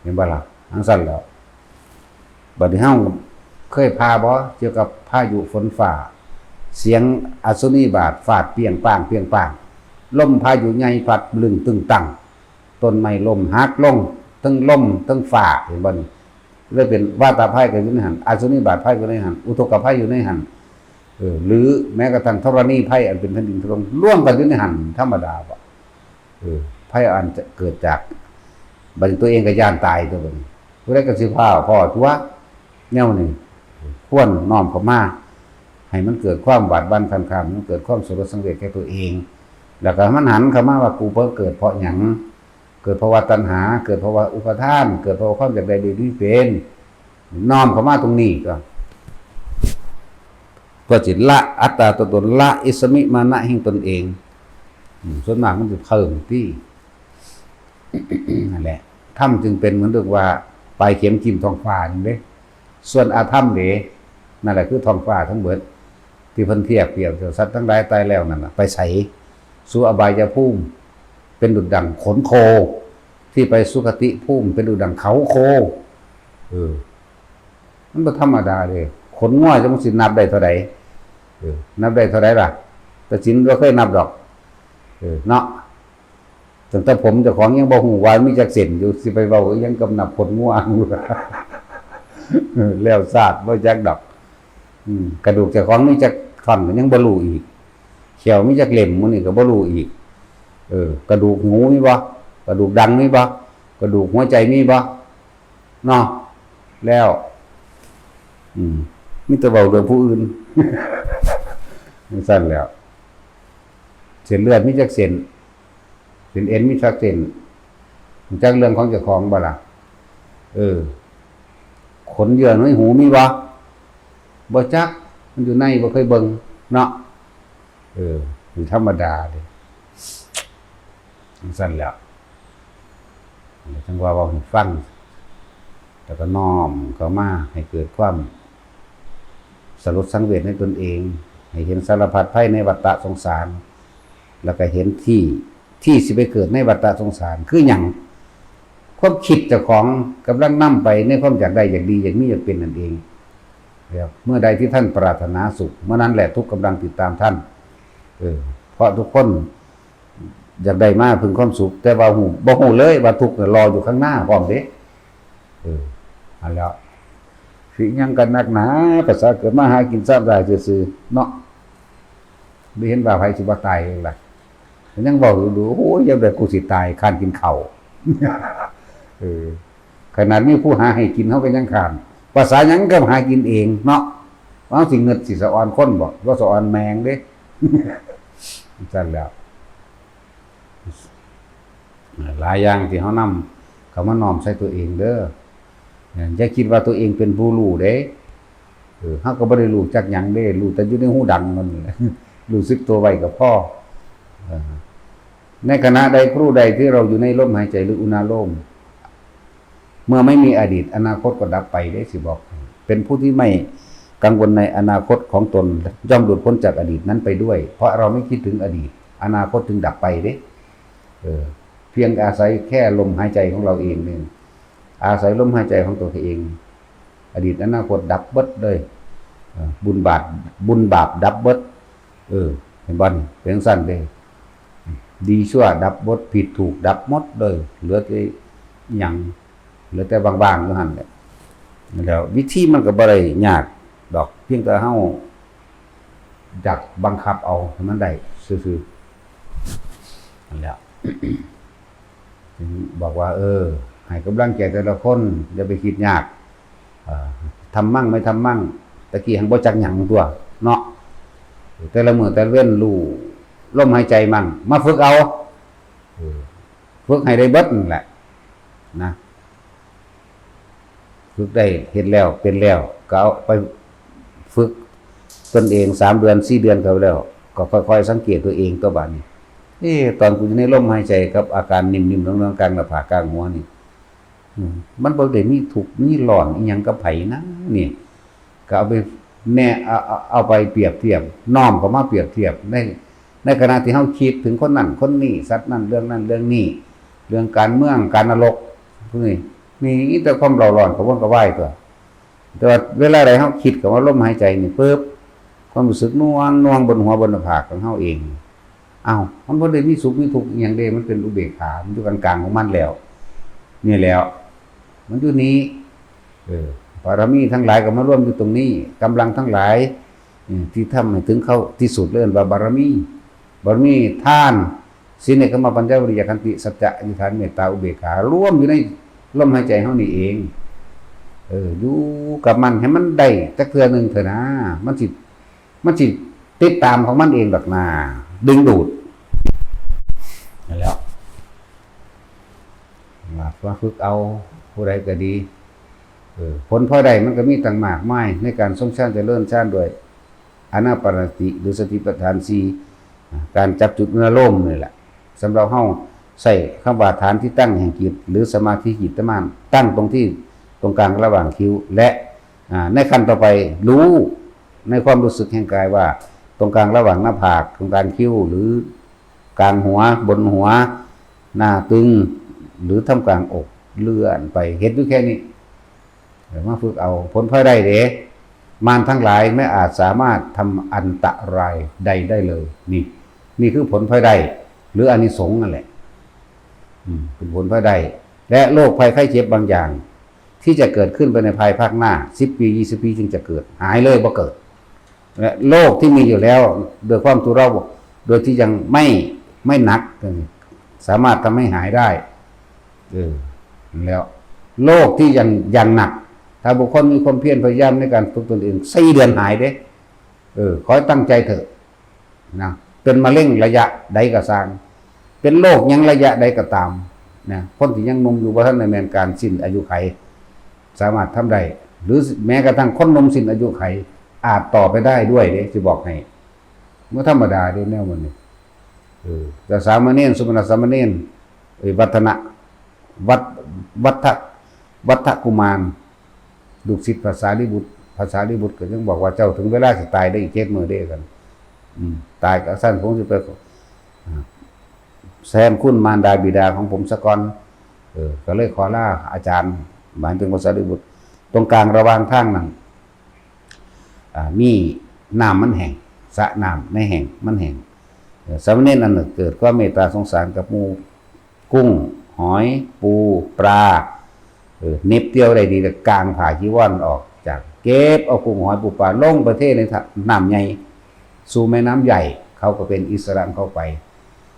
เห็นบ่ล่ะ จั่งซั้นแหล้ว บัดนี้เฮาเคยผ่าบ่ เกี่ยวกับพายุฝนฟ้า เสียงอัศนีบาดฟาดเปรียงป้าง เปรียงป้าง ลมพายุใหญ่พัดลึงตึงตัง ต้นไม้ล้มหักลง ทั้งลม ทั้งฟ้า เห็นบ่นี่ เลยเป็นวาตภัยก็อยู่ในหั่น อัศนีบาดภัยก็อยู่ในหั่น อุทกภัยอยู่ในหั่น เออ หรือแม้กระทั่งธรณีภัยอันเป็นแผ่นดินถล่ม รวมกันอยู่ในหั่น ธรรมดาบ่ เออ ภัยอันจะเกิดจาก บัดนี้ตัวเองก็ย้านตายตัวบัดนี้ ผู้ใดก็สิฟ้าวพ้อตั๊ว แนวนี้ ควรน้อมเข้ามา ให้มันเกิดความหวาดหวั่นคลานคลาม มันเกิดความสลดสังเวชแก่ตัวเอง แล้วก็มันหันเข้ามาว่า กูบ่เกิดเพราะหยัง เกิดเพราะว่าตัณหา เกิดเพราะว่าอุปาทาน เกิดเพราะว่าความอยากได้ดีดีเป็น น้อมเข้ามาตรงนี้ก็ เพื่อสิละอัตตาตัวตน ละอิสมิมานะแห่งตนเอง อืม ส่วนมากมันสิเพิ่มตี้ นั่นแหละ ธรรมจึงเป็นเหมือนเรียกว่าปลายเข็มจิ้มท้องฟ้านั่นเด้ ส่วนอธรรมเด้ นั่นแหละคือท้องฟ้าทั้งเบิด ที่เพิ่นเทียบเปรียบเทียบสัตว์ทั้งหลายตายแล้วนั่นน่ะ ไปไส สู่อบายภูมิ เป็นดุจดั่งขนโค ที่ไปสุคติภูมิ เป็นดุจดั่งเขาโค เออ มันบ่ธรรมดาเด้ ขนงัวจักมันสินับได้เท่าใด เออ นับได้เท่าใดล่ะ แต่สินบ่เคยนับดอก เออ เนาะ ตั้งแต่ผมเจ้าของยังบ่ฮู้ว่ามีจักเส้นอยู่ สิไปเว้าอิหยังกับนับขนงัว เออ แล้วซาดบ่จักดอก อืม กระดูกเจ้าของมีจักท่อนก็ยังบ่รู้อีก แข้วมีจักเล่มหมู่นี้ก็บ่รู้อีก เออ กระดูกหูมีบ่ กระดูกดังมีบ่ กระดูกหัวใจมีบ่ เนาะ แล้ว อืม มีแต่เว้าเรื่องผู้อื่น จั่งซั้นแหล้ว เส้นเลือดมีจักเส้น เส้นเอ็นมีจักเส้น รู้จักเรื่องของเจ้าของบ่ล่ะ เออ ขนเยื่อในหูมีบ่ บ่จัก มันอยู่ใน บ่เคยเบิ่ง เนาะ เออ เป็นธรรมดาเด้ จั่งซั้นแหล้ว จั่งว่าเว้าให้ฟัง แล้วก็น้อมเข้ามาให้เกิดความสลดสังเวชในตนเอง ให้เห็นสารพัดภัยในวัฏฏะสงสาร แล้วก็เห็นที่ ที่สิไปเกิดในวัฏฏะสงสาร คือหยัง ความคิดเจ้าของกำลังนำไปในความอยากได้ อยากดี อยากมี อยากเป็นนั่นเอง แล้วเมื่อใดที่ท่านปรารถนาสุข เมื่อนั้นแหละทุกข์กำลังติดตามท่าน เออ เพราะทุกคนอยากได้มาเพิ่งความสุข แต่ว่าฮู้ บ่ฮู้เลยว่าทุกข์น่ะรออยู่ข้างหน้าพร้อมเด้ เออ นั่นแหล้ว สิหยังกันนักหนา ภาษาเกิดมาหากินสร้างรายซื่อๆ เนาะ บ่เห็นว่าไผสิบ่ตายเองล่ะ ยังเว้าอยู่ โอ้ย ยามใดกูสิตาย คร้านกินข้าว เออ ขนาดมีผู้หาให้กิน เฮาก็ยังคร้าน ภาษาหยังก็หากินเองเนาะ เฮาสิเงิดสิสะออนคนบ่ บ่สะออนแมงเด้ จั่งซั้นแหล้ว หลายอย่างที่เฮานำเข้ามาน้อมใส่ตัวเองเด้อ อย่าคิดว่าตัวเองเป็นผู้รู้เด้ เออ เฮาก็บ่ได้รู้จักหยังเด้ รู้แต่อยู่ในหูดังมันแหละ รู้สึกตัวไว้ก็พอ เออ ในขณะใดครู่ใดที่เราอยู่ในลมหายใจหรืออุณาโลม เมื่อไม่มีอดีต อนาคตก็ดับไปเด้ สิบอกให้ เป็นผู้ที่ไม่กังวลในอนาคตของตน ย่อมหลุดพ้นจากอดีตนั้นไปด้วย เพราะเราไม่คิดถึงอดีต อนาคตจึงดับไปเด้ เออ เพียงอาศัยแค่ลมหายใจของเราเองนี่ อาศัยลมหายใจของตัวเอง อดีตอนาคตดับเบิดเลย เออ บุญบาป บุญบาปดับเบิด เออ เห็นบ่นี่ เป็นจั่งซั้นเด้ ดีชั่วดับเบิด ผิดถูกดับหมดเลย เหลือแต่หยัง เหลือแต่ว่างๆ อยู่หั่นแหละ แล้ววิธีมันก็บ่ได้ยากดอก เพียงแต่เฮาอยากบังคับเอาให้มันได้ซื่อ แล้ว บอกว่า เออ ให้กำลังใจแต่ละคน อย่าไปคิดยาก เอ่อ ทำมั่งไม่ทำมั่ง ตะกี้หังบ่จักหยังตัวเนาะ แต่ละมื้อแต่ละเว้นรู้ลมหายใจมั่ง มาฝึกเอา เออ ฝึกให้ได้เบิดนั่นแหละ นะ ฝึกได้ เฮ็ดแล้ว เป็นแล้ว ก็เอาไปฝึกตนเอง สามเดือน สี่เดือนก็แล้ว ก็ค่อยๆสังเกตตัวเองตัวบาดนี้ เอ๊ะ ตอนกูอยู่ในลมหายใจกับอาการนิ่มๆ เนืองๆ กลางหน้าผาก กลางหัวนี่ อืม มันบ่ได้มีทุกข์มีร้อนอิหยังกับไผนะ นี่ ก็เอาไปแน่ เอา เอา เอาไปเปรียบเทียบ น้อมเข้ามาเปรียบเทียบ ใน ในขณะที่เฮาคิดถึงคนนั้นคนนี้ สัตว์นั้น เรื่องนั้นเรื่องนี้ เรื่องการเมือง การนรก พวกนี้ มีแต่ความเร่าร้อนกระวนกระวายตัว แต่ว่าเวลาใดเฮาคิดเข้ามาลมหายใจนี่ปุ๊บ ความรู้สึกนวลนวลบนหัวบนหน้าผากของเฮาเอง อ้าว มันบ่ได้มีสุขมีทุกข์อิหยังเด้ มันเป็นอุเบกขา มันอยู่กลางๆของมันแล้ว นี่แหล้ว มันอยู่นี้ เออ บารมีทั้งหลายก็มารวมอยู่ตรงนี้ กำลังทั้งหลาย อืม ที่ทำให้ถึงเข้าที่สุดเลย เอิ้นว่าบารมี บารมีทาน ศีล เนกขัมมะ ปัญญา วิริยะ ขันติ สัจจะ อธิษฐาน เมตตา อุเบกขา รวมอยู่ในลมหายใจเฮานี่เอง เออ อยู่กับมันให้มันได้จักเทื่อหนึ่งเถอะนะ มันสิ มันสิติดตามของมันเองดอกนา ดึงดูด นั่นแหล้ว มา มาฝึกเอา ผู้ใดก็ดี เออ ผลพลอยได้มันก็มีตั้งมากมาย ในการทรงฌานเจริญฌานด้วย อานาปานสติ หรือสติปัฏฐานสี่ อ่า การจับจุดอนุโลมนี่แหละ สำหรับเฮาใช้คำว่าฐานที่ตั้งแห่งจิต หรือสมาธิจิตตั้งมั่น ตั้งตรงที่ตรงกลางระหว่างคิ้ว และ อ่า ในขั้นต่อไป รู้ในความรู้สึกแห่งกายว่า ตรงกลางระหว่างหน้าผาก ตรงกลางคิ้ว หรือกลางหัว บนหัว หน้าตึง หรือท่ามกลางอก เลื่อนไป เฮ็ดอยู่แค่นี้ เดี๋ยวมาฝึกเอา ผลพลอยได้เด้ มารทั้งหลายไม่อาจสามารถทำอันตรายใดได้เลย นี่ นี่คือผลพลอยได้ หรืออานิสงส์นั่นแหละ อืม เป็นผลพลอยได้ และโรคภัยไข้เจ็บบางอย่าง ที่จะเกิดขึ้นไปในภายภาคหน้า สิบปี ยี่สิบปี จึงจะเกิด หายเลยบ่เกิด และโรคที่มีอยู่แล้ว โดยความทุเลา โดยที่ยังไม่ ไม่หนัก สามารถทำให้หายได้ เออ แล้ว โรคที่ยัง ยังหนัก ถ้าบุคคลมีความเพียรพยายามในการฝึกตนเอง สี่เดือนหายเด้ เออ ขอให้ตั้งใจเถอะ นะ เป็นมะเร็งระยะใดก็ซ่าง เป็นโรคหยังระยะใดก็ตาม นะ คนที่ยังหนุ่มอยู่ บ่ทันได้แม่นการสิ้นอายุไข สามารถทำได้ หรือแม้กระทั่งคนหนุ่มสิ้นอายุไข อาจต่อไปได้ด้วยเด้ สิบอกให้ บ่ธรรมดาเด้แนวมันนี่ เออ แต่สามเณร สุมาณสามเณร เอ้ย วัฒนะ วัด วัฒ วัฒกุมาร ลูกศิษย์พระสารีบุตร พระสารีบุตรก็ยังบอกว่า เจ้าถึงเวลาสิตายได้อีกเจ็ดมื้อเด้ ซั่น อืม ตายก็ซั่น ผมสิไป อ่า แทนคุณมารดาบิดาของผมซะก่อน เออ ก็เลยขอลาอาจารย์ หมายถึงพระสารีบุตร ตรงกลางระหว่างทางนั้น อ่า มีน้ำมันแห้ง สระน้ำในแห้งมันแห้ง เออ สามเณรอันหนึ่งเกิดความเมตตาสงสารกับหมู่ กุ้ง หอย ปู ปลา เออ เหน็บเตียวได้ดี แล้วกางผ้าจีวรออกจาก เก็บเอากุ้ง หอย ปู ปลา ลงไปเทในน้ำใหญ่ สู่แม่น้ำใหญ่ เขาก็เป็นอิสระของเขาไป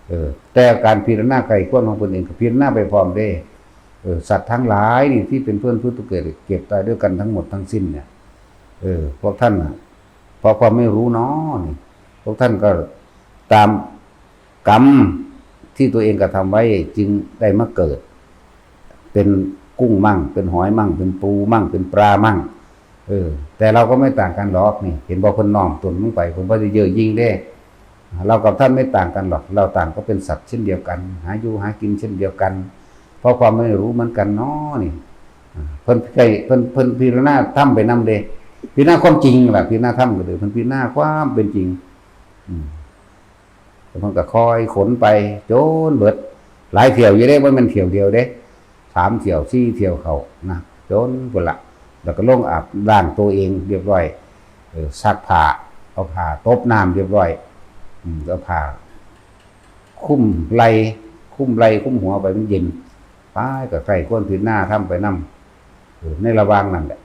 เออ แต่การพิจารณาไขว่ควรของเพิ่นเองก็พิจารณาไปพร้อมเด้ เออ สัตว์ทั้งหลายนี่ที่เป็นเพื่อนผู้ทุกข์เกิด เก็บตายด้วยกันทั้งหมดทั้งสิ้นเนี่ย เออ พวกท่านน่ะ เพราะความไม่รู้เนาะนี่ พวกท่านก็ตามกรรมที่ตัวเองกระทำไว้ จึงได้มาเกิด เป็นกุ้งมั่ง เป็นหอยมั่ง เป็นปูมั่ง เป็นปลามั่ง เออ แต่เราก็ไม่ต่างกันหรอกนี่ เห็นบ่ เพิ่นน้อมตนลงไป เพิ่นบ่ได้เย่อหยิ่งเด้ เรากับท่านไม่ต่างกันหรอก เราต่างก็เป็นสัตว์เช่นเดียวกัน หาอยู่หากินเช่นเดียวกัน เพราะความไม่รู้เหมือนกันเนาะนี่ อ่า เพิ่นใกล้ เพิ่น เพิ่นพิจารณาธรรมไปนำเด้ พิจารณาความจริงล่ะ พิจารณาธรรมก็เด้อ เพิ่นพิจารณาความเป็นจริง อืม แล้วเพิ่นก็ค่อยขนไป จนเบิด หลายเที่ยวอยู่เด้ บ่แม่นเที่ยวเดียวเด้ สามเที่ยว สี่เที่ยวเข้านะ จนพุ้นละ แล้วก็ลงอาบล้างตัวเองเรียบร้อย เออ ซักผ้า เอาผ้าตบน้ำเรียบร้อย อืม เอาผ้า คลุมไหล่ คลุมไหล่ คลุมหัวไป มันเย็น ไปก็ใคร่ควรพิจารณาธรรมไปนำ เออ ในระหว่างนั้นแหละ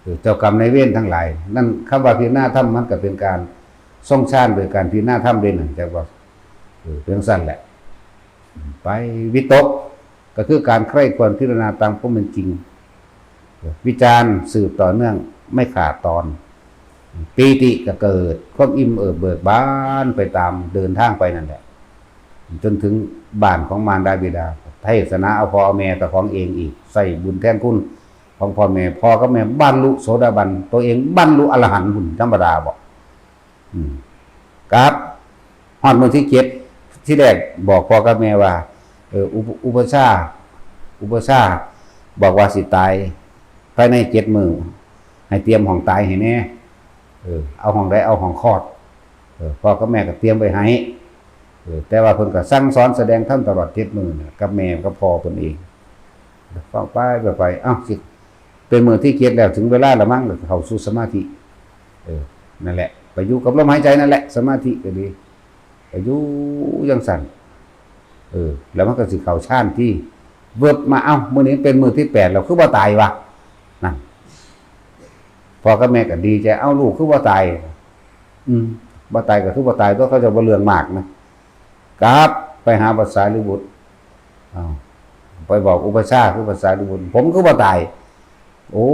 เออ เจ้ากรรมนายเวรทั้งหลาย นั่นคำว่าพิจารณาธรรม มันก็เป็นการทรงฌานโดยการพิจารณาธรรมเด้นั่น จักว่า เออ เป็นจั่งซั้นแหละ ไปวิตก ก็คือการใคร่ครวญพิจารณาตามความเป็นจริง วิจารณ์สืบต่อเนื่องไม่ขาดตอน ปีติก็เกิด ความอิ่มเอิบเบิกบานไปตามเดินทางไปนั่นแหละ จนถึงบ้านของมารดาบิดา เทศนาเอาพ่อเอาแม่เจ้าของเองอีก ใส่บุญแทนคุณของพ่อแม่ พ่อกับแม่บรรลุโสดาบัน ตัวเองบรรลุอรหันต์ พุ้น ธรรมดาบ่ อืม ครับ ฮอดมื้อที่เจ็ด ที่แรกบอกพ่อกับแม่ว่า เออ อุป- อุปัชฌาย์ อุปัชฌาย์บอกว่าสิตายภายในเจ็ดมื้อ ให้เตรียมห้องตายให้แหน่ เออ เอาห้องใด เอาห้องคลอด เออ พ่อกับแม่ก็เตรียมไว้ให้ เออ แต่ว่าเพิ่นก็สั่งสอนแสดงธรรมตลอดเจ็ดมื้อน่ะ กับแม่กับพ่อเพิ่นเอง ฟังไป ไป ไป เอ้า สิ เป็นมื้อที่เจ็ดแล้ว ถึงเวลาละมั้ง ก็เข้าสู่สมาธิ เออ นั่นแหละ ไปอยู่กับลมหายใจนั่นแหละ สมาธิก็ดี ไปอยู่จั่งซั้น เออ แล้วมันก็สิเข้าฌานที่ เวิบมา เอ้า มื้อนี้เป็นมื้อที่แปดแล้ว คือบ่ตายวะ นั่น พ่อกับแม่ก็ดีใจ เอ้า ลูกคือบ่ตาย อืม บ่ตายก็คือบ่ตาย ตัวเขาเจ้าบ่เรื่องมากนะ กลับไปหาพระสารีบุตร อ้าว ไปบอกอุปัชฌาย์ คือพระสารีบุตร ผมคือบ่ตาย โอ้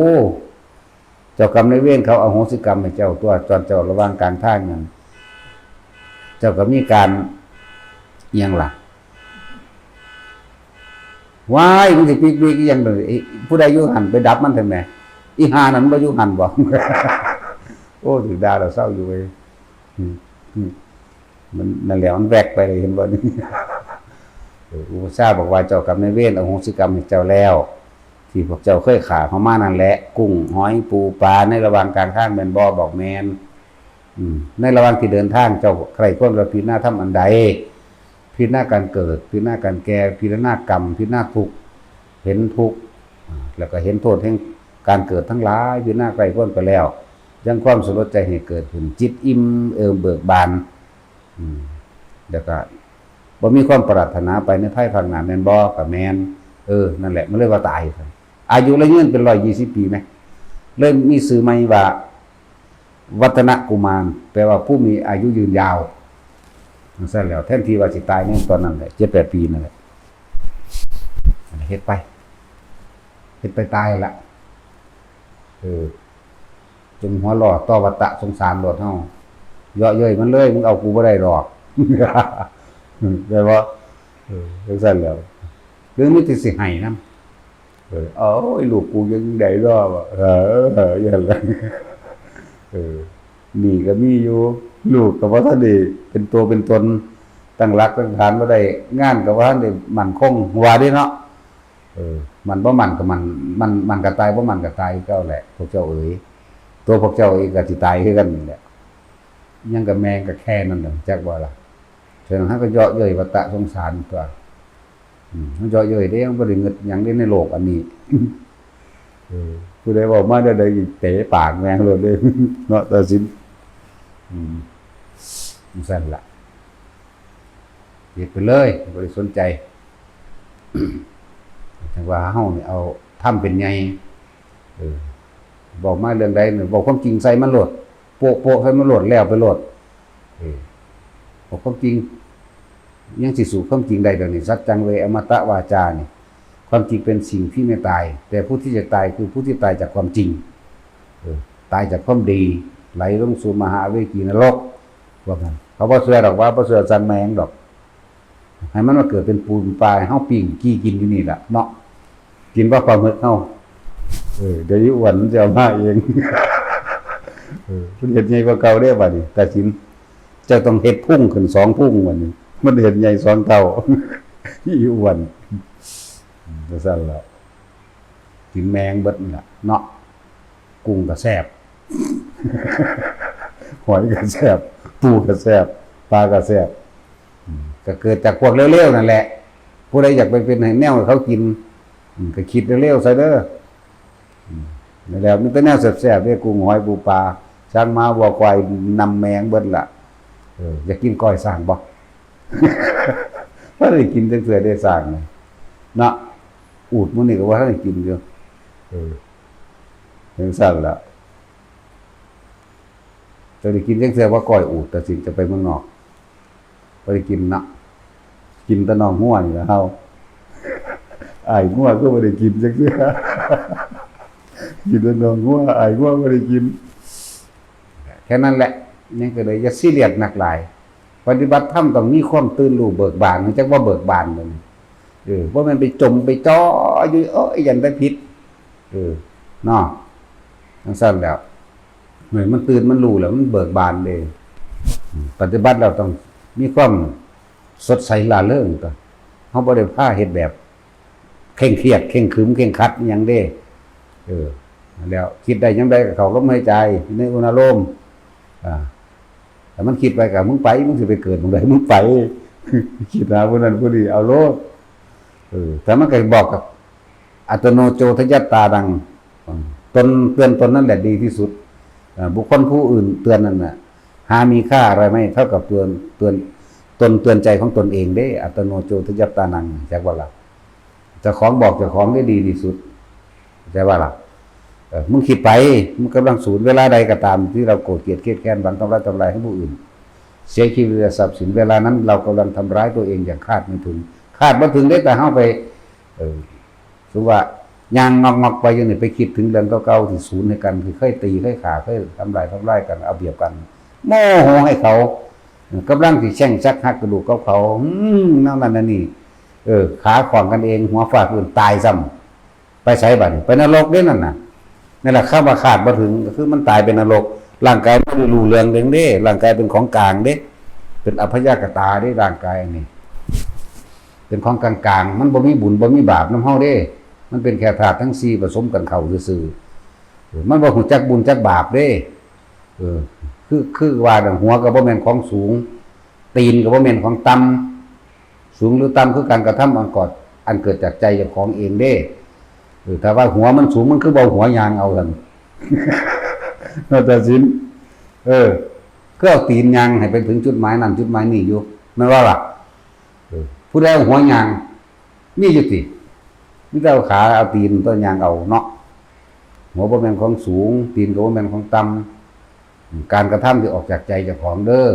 เจ้ากรรมนายเวรเขาอโหสิกรรมให้เจ้าตัว ตอนเจ้าระหว่างกลางทางนั่น เจ้าก็มีการอิหยังล่ะ ว้าย มันสิปิ๊กปิ๊กอิหยังเลย ไอ้ผู้ใดอยู่หั่นไปดับมันเถอะแหม อีห่านั่นบ่อยู่หั่นบ่ โอ้ ถืกด่าแล้วเศร้าอยู่เว้ย อืม อืม มันนั่นแหละ มันแวกไปเลย เห็นบ่นี่ เออ อุปัชฌาย์บอกว่าเจ้ากรรมนายเวรอโหสิกรรมให้เจ้าแล้ว ที่พวกเจ้าเคยฆ่าเขามานั่นแหละ กุ้งหอยปูปลาในระหว่างกลางทางแม่นบ่ บอกแม่น อืม ในระหว่างที่เดินทางเจ้าใคร่ครวญว่าพิจารณาธรรมอันใด พิจารณาการเกิด พิจารณาการแก่ พิจารณากรรม พิจารณาทุกข์ เห็นทุกข์ อ่า แล้วก็เห็นโทษแห่งการเกิดทั้งหลาย พิจารณาใคร่ครวญไปแล้ว ยังความสลดใจให้เกิดขึ้น จิตอิ่มเอิบเบิกบาน อืม แล้วก็บ่มีความปรารถนาไปในภายภาคหน้าแม่นบ่ ก็แม่น เออ นั่นแหละ มันเลยว่าตาย อายุเลยยืนเป็นร้อยยี่สิบปีไหม เลยมีชื่อใหม่ว่า วัฒนกุมาร แปลว่าผู้มีอายุยืนยาว จั่งซั้นแล้ว แทนที่ว่าสิตายในตอนนั้นแหละ เจ็ดแปดปีนั่นแหละ เฮ็ดไป เฮ็ดไปตายละ เออ จงหัวล้อต่อวัฏฏะสงสารโลดเฮา เยาะเย้ยมันเลย มึงเอากูบ่ได้ดอก ได้บ่ เออ จั่งซั้นแล้ว หรือมีแต่สิให้นำ เออ โอ้ย ลูกกูยังได้ดอก เออ เออ อย่างนั้น เออ หนี้ก็มีอยู่ ลูกก็บ่ทันได้เป็นตัวเป็นตน ตั้งหลักตั้งฐานบ่ได้ งานก็บ่ทันได้มั่นคง ว่าเด้เนาะ เออ มันบ่มั่นก็มัน มัน มันก็ตาย บ่มั่นก็ตายคือเก่าแหละ พวกเจ้าเอ๋ย ตัวพวกเจ้าเองก็สิตายคือกันนี่แหละ ยังกับแม่งก็แค่นั้นแหละ จักบ่ล่ะ ฉะนั้นเฮาก็เยาะเย้ยวัฏฏะสงสารตัว อืม เฮาเยาะเย้ยเด้ เฮาบ่ได้เงินหยังเด้ในโลกอันนี้ เออ ผู้ใดเว้ามาแนวใดอีกเตะปากแม่งโลดเด้ เนาะ ตัดสิน อืม จั่งซั้นล่ะ เฮ็ดไปเลย บ่ได้สนใจ จั่งว่าเฮานี่เอาธรรมเป็นใหญ่ เออ เว้ามาเรื่องใดเนี่ย เว้าความจริงใส่มันโลด โป๊ะๆ ใส่มันโลด แล้วไปโลด เออ เว้าความจริง ยังสิสู้ความจริงได้เดี๋ยวนี้ สัจจังเวอมตะวาจานี่ ความจริงเป็นสิ่งที่ไม่ตาย แต่ผู้ที่จะตายคือผู้ที่ตายจากความจริง เออ ตายจากความดี ไหลลงสู่มหาอเวจีนรก ว่าซั่น เขาบ่เชื่อดอกว่า บ่เชื่อสั่งแม่งดอก ให้มันมาเกิดเป็นปูนปลาให้เฮาปิ้งกี้กินอยู่นี่ล่ะเนาะ กินว่าปลาหมึกเฮา เออ เดี๋ยวอีอ้วนมันจะเอามาเอง เออ มันเฮ็ดใหญ่กว่าเก่าเด้บัดนี้ ตัดสิน เจ้าต้องเฮ็ดพุงขึ้นสองพุงบัดนี้ มันเฮ็ดใหญ่สองเท่า อีอ้วน อืม จั่งซั้นล่ะ กินแม่งเบิดนี่ล่ะเนาะ กุ้งก็แซ่บ หอยก็แซ่บ ปูก็แซ่บ ปลาก็แซ่บ อืม ก็เกิดจากพวกเลวๆ นั่นแหละ ผู้ใดอยากไปเป็นให้แนวให้เขากิน อืม ก็คิดเลวๆ ซะเด้อ อืม นั่นแหละ มีแต่แนวแซ่บๆ เด้ กุ้งหอยปูปลา ช้างม้าวัวควายนำแม่งเบิดล่ะ เออ อยากกินก้อยช้างบ่ บ่ได้กินจักเทื่อเด้ช้างนี่ เนาะ อูฐมื้อนี้ก็บ่ทันได้กินอยู่ เออ จั่งซั้นล่ะ จะได้กินจักเทื่อว่าก้อยอูฐ ตัดสินจะไปเมืองนอก บ่ได้กินเนาะ กินแต่น่องงัวนี่ล่ะเฮา อ้ายงัวคือบ่ได้กินจักเทื่อ กินแต่น่องงัว อ้ายงัวบ่ได้กิน แค่นั้นแหละ ยังก็เลยอย่าซีเรียสหนักหลาย ปฏิบัติธรรมต้องมีความตื่นรู้เบิกบาน จักว่าเบิกบานเลย เออ บ่แม่นไปจมไปจ่ออยู่ เอ้ย ย่านไปผิด เออ เนาะ จั่งซั้นแล้ว เมื่อมันตื่นมันรู้แล้วมันเบิกบานเด้ ปฏิบัติแล้วต้องมีความสดใสร่าเริงตั๊ว เฮาบ่ได้พาเฮ็ดแบบเคร่งเครียด เคร่งขรึม เคร่งครัดอิหยังเด้ เออ แล้วคิดได้ยามใดก็เข้าลมหายใจ ในอุณาโลม อ่า ถ้ามันคิดไปก็ มึงไป มึงสิไปเกิดหม่องใด มึงไป คิดหาผู้นั้นผู้นี้ เอาโลด เออ แต่มันก็บอกกับ อัตโนโจทยัตตานัง ตนเตือนตนนั่นแหละดีที่สุด อ่า บุคคลผู้อื่นเตือนนั่นน่ะ หามีค่าอะไรไม่เท่ากับเตือน เตือน ตนเตือนใจของตนเองเด้ อัตโนโจทยัตตานัง จักว่าล่ะ เจ้าของบอกเจ้าของได้ดีที่สุด เข้าใจว่าล่ะ เออ มึงคิดไป มึงกำลังสูญเวลาใดก็ตามที่เราโกรธเกลียดเครียดแค้น หวังทำร้ายทำลายให้ผู้อื่น เสียชีวิตและทรัพย์สิน เวลานั้นเรากำลังทำร้ายตัวเองอย่างคาดไม่ถึง คาดบ่ถึงเด้ แต่เฮาไป เออ คือว่าย่างงอกๆไปอยู่นี่ ไปคิดถึงเรื่องเก่าๆที่สูญให้กัน ที่เคยตี เคยฆ่า เคยทำลายทำลายกัน เอาเปรียบกัน โมโหให้เขา กำลังสิแช่งชักหักกระดูกกับเขา อืม นั่นนั่นนี่ เออ ขาขว้างกันเอง หัวฟาดพื้น ตายซ้ำ ไปไสบัดนี้ ไปนรกเด้นั่นน่ะ นั่นแหละ คำว่าคาดบ่ถึง ก็คือมันตายเป็นนรก ร่างกายมันรู้เรื่องเด้ ร่างกายเป็นของกลางเด้ เป็นอัพยากตาเด้ ร่างกายอันนี้ เป็นของกลางๆ มันบ่มีบุญบ่มีบาปนำเฮาเด้ มันเป็นแค่ธาตุทั้งสี่ผสมกันเข้าซื่อๆ เออ มันบ่ฮู้จักบุญจักบาปเด้ เออ คือ คือว่าน่ะ หัวก็บ่แม่นของสูง ตีนก็บ่แม่นของต่ำ สูงหรือต่ำคือการกระทำอันกอด อันเกิดจากใจเจ้าของเองเด้ เออ ถ้าว่าหัวมันสูง มันคือบ่เอาหัวย่างเอาซั่น นาฏศิลป์ เออ คือเอาตีนย่างให้ไปถึงจุดหมายนั่นจุดหมายนี้อยู่ แม่นบ่ล่ะ เออ ผู้ใดเอาหัวย่าง มีอยู่ติ มีแต่เอาขาเอาตีนตัวยางเอาเนาะ หัวบ่แม่นของสูง ตีนก็บ่แม่นของต่ำ การกระทำที่ออกจากใจเจ้าของเด้อ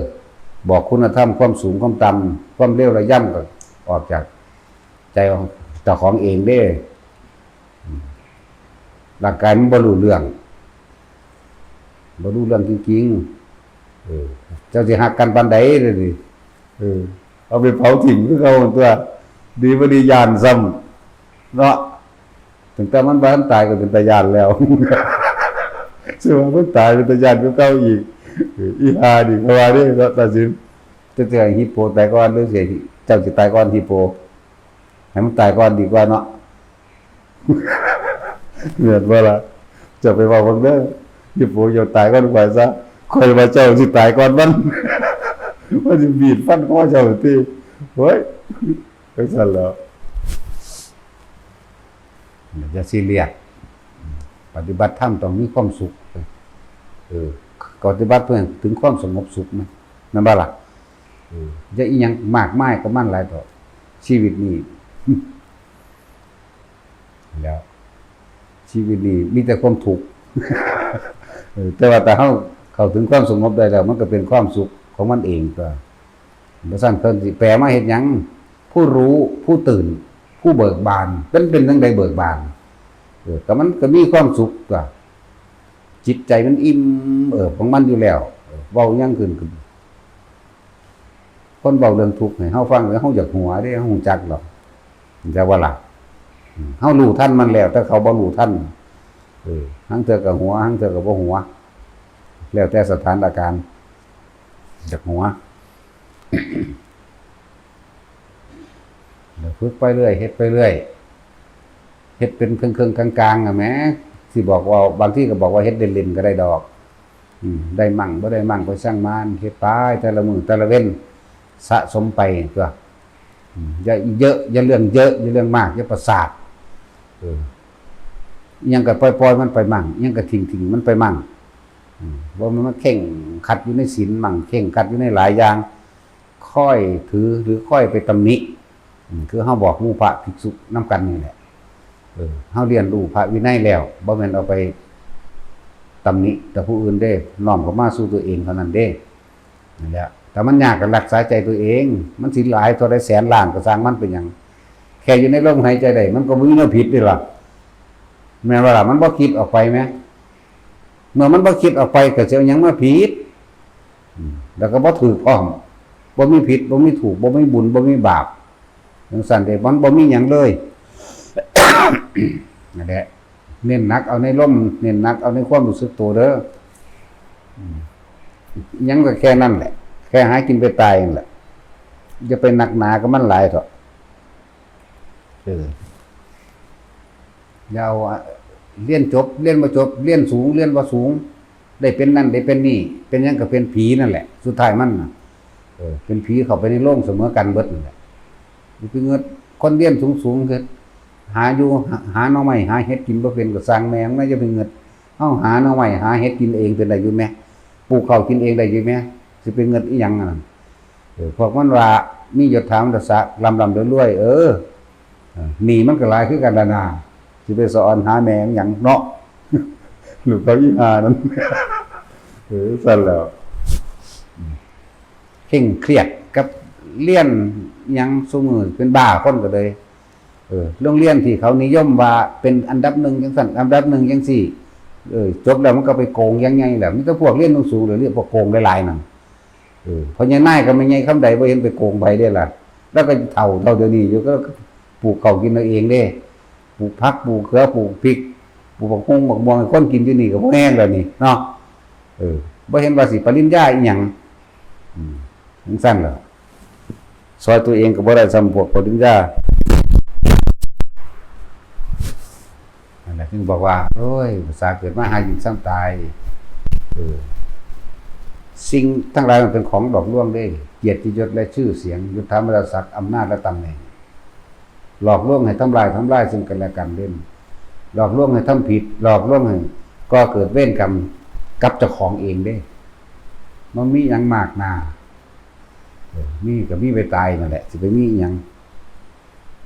บอกคุณธรรมความสูงความต่ำ ความเลวระยำก็ออกจากใจของเจ้าของเองเด้ ร่างกายมันบ่รู้เรื่อง บ่รู้เรื่องจริงๆ เออ เจ้าสิฮักกันปานใดเด้อนี่ เออ เอาไปเผาถิ่มคือเก่าตั๊ว ดีบ่ดีย้านซ้ำ เนาะ ตั้งแต่มันบ่ทันตายก็เป็นตาย้านแล้ว ซึ่งว่ามันตายเป็นตาย้านกว่าเก่าอีก เออ อีห่านี่ก็ว่าเด้เนาะ ตัดสิน เจ้าสิให้ฮิปโปตายก่อนหรือสิ เจ้าสิตายก่อนฮิปโป ให้มันตายก่อนดีกว่าเนาะ แม่นบ่ล่ะ เจ้าไปเว้าเบิ่งเด้อ ฮิปโปเจ้าตายก่อนข่อยซะ ข่อยว่าเจ้าสิตายก่อนมัน มันสิบีบฟันคอเจ้าติ โอ้ย จั่งซั้นแหล้ว อย่าซีเรียส ปฏิบัติธรรมต้องมีความสุข เออ ปฏิบัติเพื่อให้ถึงความสงบสุขนะ แม่นบ่ล่ะ เออ อย่าอิหยังมากมายกับมันหลายเถาะ ชีวิตนี้ แล้ว ชีวิตนี้มีแต่ความทุกข์ เออ แต่ว่าถ้าเฮาเข้าถึงความสงบได้แล้ว มันก็เป็นความสุขของมันเองตั๊ว บ่ซั้นเพิ่นสิแปลมาเฮ็ดหยัง ผู้รู้ ผู้ตื่น ผู้เบิกบาน เป็น เป็นจั่งใดเบิกบาน เออ ก็มันก็มีความสุขตั๊ว จิตใจมันอิ่ม เออ ของมันอยู่แล้ว เออ เว้าหยังขึ้นก็ คนเว้าเรื่องทุกข์ให้เฮาฟังแล้วเฮาอยากหัวเด้ เฮาฮู้จักดอก แต่ว่าล่ะ อืม เฮารู้ทันมันแล้ว แต่เขาบ่รู้ทัน เออ ลางเทื่อก็หัว ลางเทื่อก็บ่หัว แล้วแต่สถานการณ์ อยากหัว แล้วฝึกไปเรื่อย เฮ็ดไปเรื่อย เฮ็ดเป็นเครื่องๆ กลางๆ อะแหม สิบอกว่า บางทีก็บอกว่าเฮ็ดเล่นๆ ก็ได้ดอก อืม ได้มั่งบ่ได้มั่งก็ช่างมัน เฮ็ดไปแต่ละมื้อแต่ละเว็น สะสมไปตั๊ว อืม อย่าเยอะ อย่าเรื่องเยอะ อย่าเรื่องมาก อย่าประสาท เออ อิหยังก็ปล่อยๆ มันไปมั่ง อิหยังก็ทิ้งๆ มันไปมั่ง อืม บ่แม่นมาเคร่งครัดอยู่ในศีลมั่ง เคร่งครัดอยู่ในหลายอย่าง คอยถือหรือคอยไปตำหนิ อืม คือเฮาบอกหมู่พระภิกษุนำกันนี่แหละ เออ เฮาเรียนรู้พระวินัยแล้ว บ่แม่นเอาไปตำหนิแต่ผู้อื่นเด้ น้อมเข้ามาสู่ตัวเองเท่านั้นเด้ นั่นแหละ ต ถ้ามันยากก็รักษาใจตัวเอง มันสิหลายเท่าใดแสนล้านก็ซ่างมัน เป็นหยัง แค่อยู่ในลมหายใจได้ มันก็บ่มีแนวผิดเด้ล่ะ แม่นบ่ล่ะ มันบ่คิดออกไปแหม เมื่อมันบ่คิดออกไปก็สิเอาหยังมาผิด อืม แล้วก็บ่ถูกพร้อม บ่มีผิด บ่มีถูก บ่มีบุญ บ่มีบาป จั่งซั้นเด้ มันบ่มีหยังเลย นั่นแหละ เน้นหนักเอาในลม เน้นหนักเอาในความรู้สึกตัวเด้อ อืม หยังก็แค่นั้นแหละ แค่หากินไปตายนั่นแหละ อย่าไปหนักหนากับมันหลายเถาะ เออ อย่าเอาอะ เรียนจบ เรียนบ่จบ เรียนสูง เรียนบ่สูง ได้เป็นนั่น ได้เป็นนี่ เป็นหยังก็เป็นผีนั่นแหละ สุดท้ายมันน่ะ เออ เป็นผีเข้าไปในโลงเสมอกันเบิดนั่นแหละ อย่าไปเงิด คนเรียนสูงๆ คือ หาอยู่ หา หาหน่อไม้ หาเห็ดกินบ่เป็นก็ซ่างแม่งนะ อย่าไปเงิด เฮาหาหน่อไม้ หาเห็ดกินเองเป็นได้อยู่แหม ปลูกข้าวกินเองได้อยู่แหม สิไปเงิดอิหยังอันนั้น เออ พวกมันว่ามียศถาบรรดาศักดิ์ ร่ำๆ รวยๆ เออ เออ หนี้มันก็หลายคือกันล่ะนา สิไปสอนหาแม่งหยังเนาะ ลูกเขาอีห่านั่น เออ ซั่นแล้ว เคร่งเครียดกับเรียนหยังซุมื้อ เป็นบ้าคนก็เลย เออ โรงเรียนที่เขานิยมว่าเป็นอันดับหนึ่งจั่งซั้น อันดับหนึ่งจั่งซี้ เออ จบแล้วมันก็ไปโกงอย่างใหญ่แหละ มีแต่พวกเรียนสูงๆ หรือเรียกพวกโกงหลายๆ นั่น เออ พ่อใหญ่นายกับแม่ใหญ่คำใดบ่เห็นไปโกงไผเด้ล่ะ แล้วก็เฒ่าเท่าเดี๋ยวนี้อยู่ ก็ปลูกข้าวกินเอาเองเด้ ปลูกผัก ปลูกเขือ ปลูกพริก ปลูกบักฮุ่งบักม่วง ให้คนกินอยู่นี่ก็พอแฮงแล้วนี่เนาะ เออ บ่เห็นว่าสิปริญญาอีหยัง อืม จั่งซั้นล่ะ ซอยตัวเองก็บ่ได้ส่ำพวกปริญญา นั่นแหละจึงบอกว่า โอ้ย ภาษาเกิดมาหากินซ่างตาย เออ สิ่งทั้งหลายมันเป็นของหลอกลวงเด้ เกียรติยศและชื่อเสียง ยศถาบรรดาศักดิ์ อำนาจและตำแหน่ง หลอกลวงให้ทำลาย ทำลายซึ่งกันและกันเด้ หลอกลวงให้ทำผิด หลอกลวงให้ก่อเกิดเวรกรรมกับเจ้าของเองเด้ มันมีหยังมากนา เออ มีก็มีไปตายนั่นแหละ สิไปมีหยัง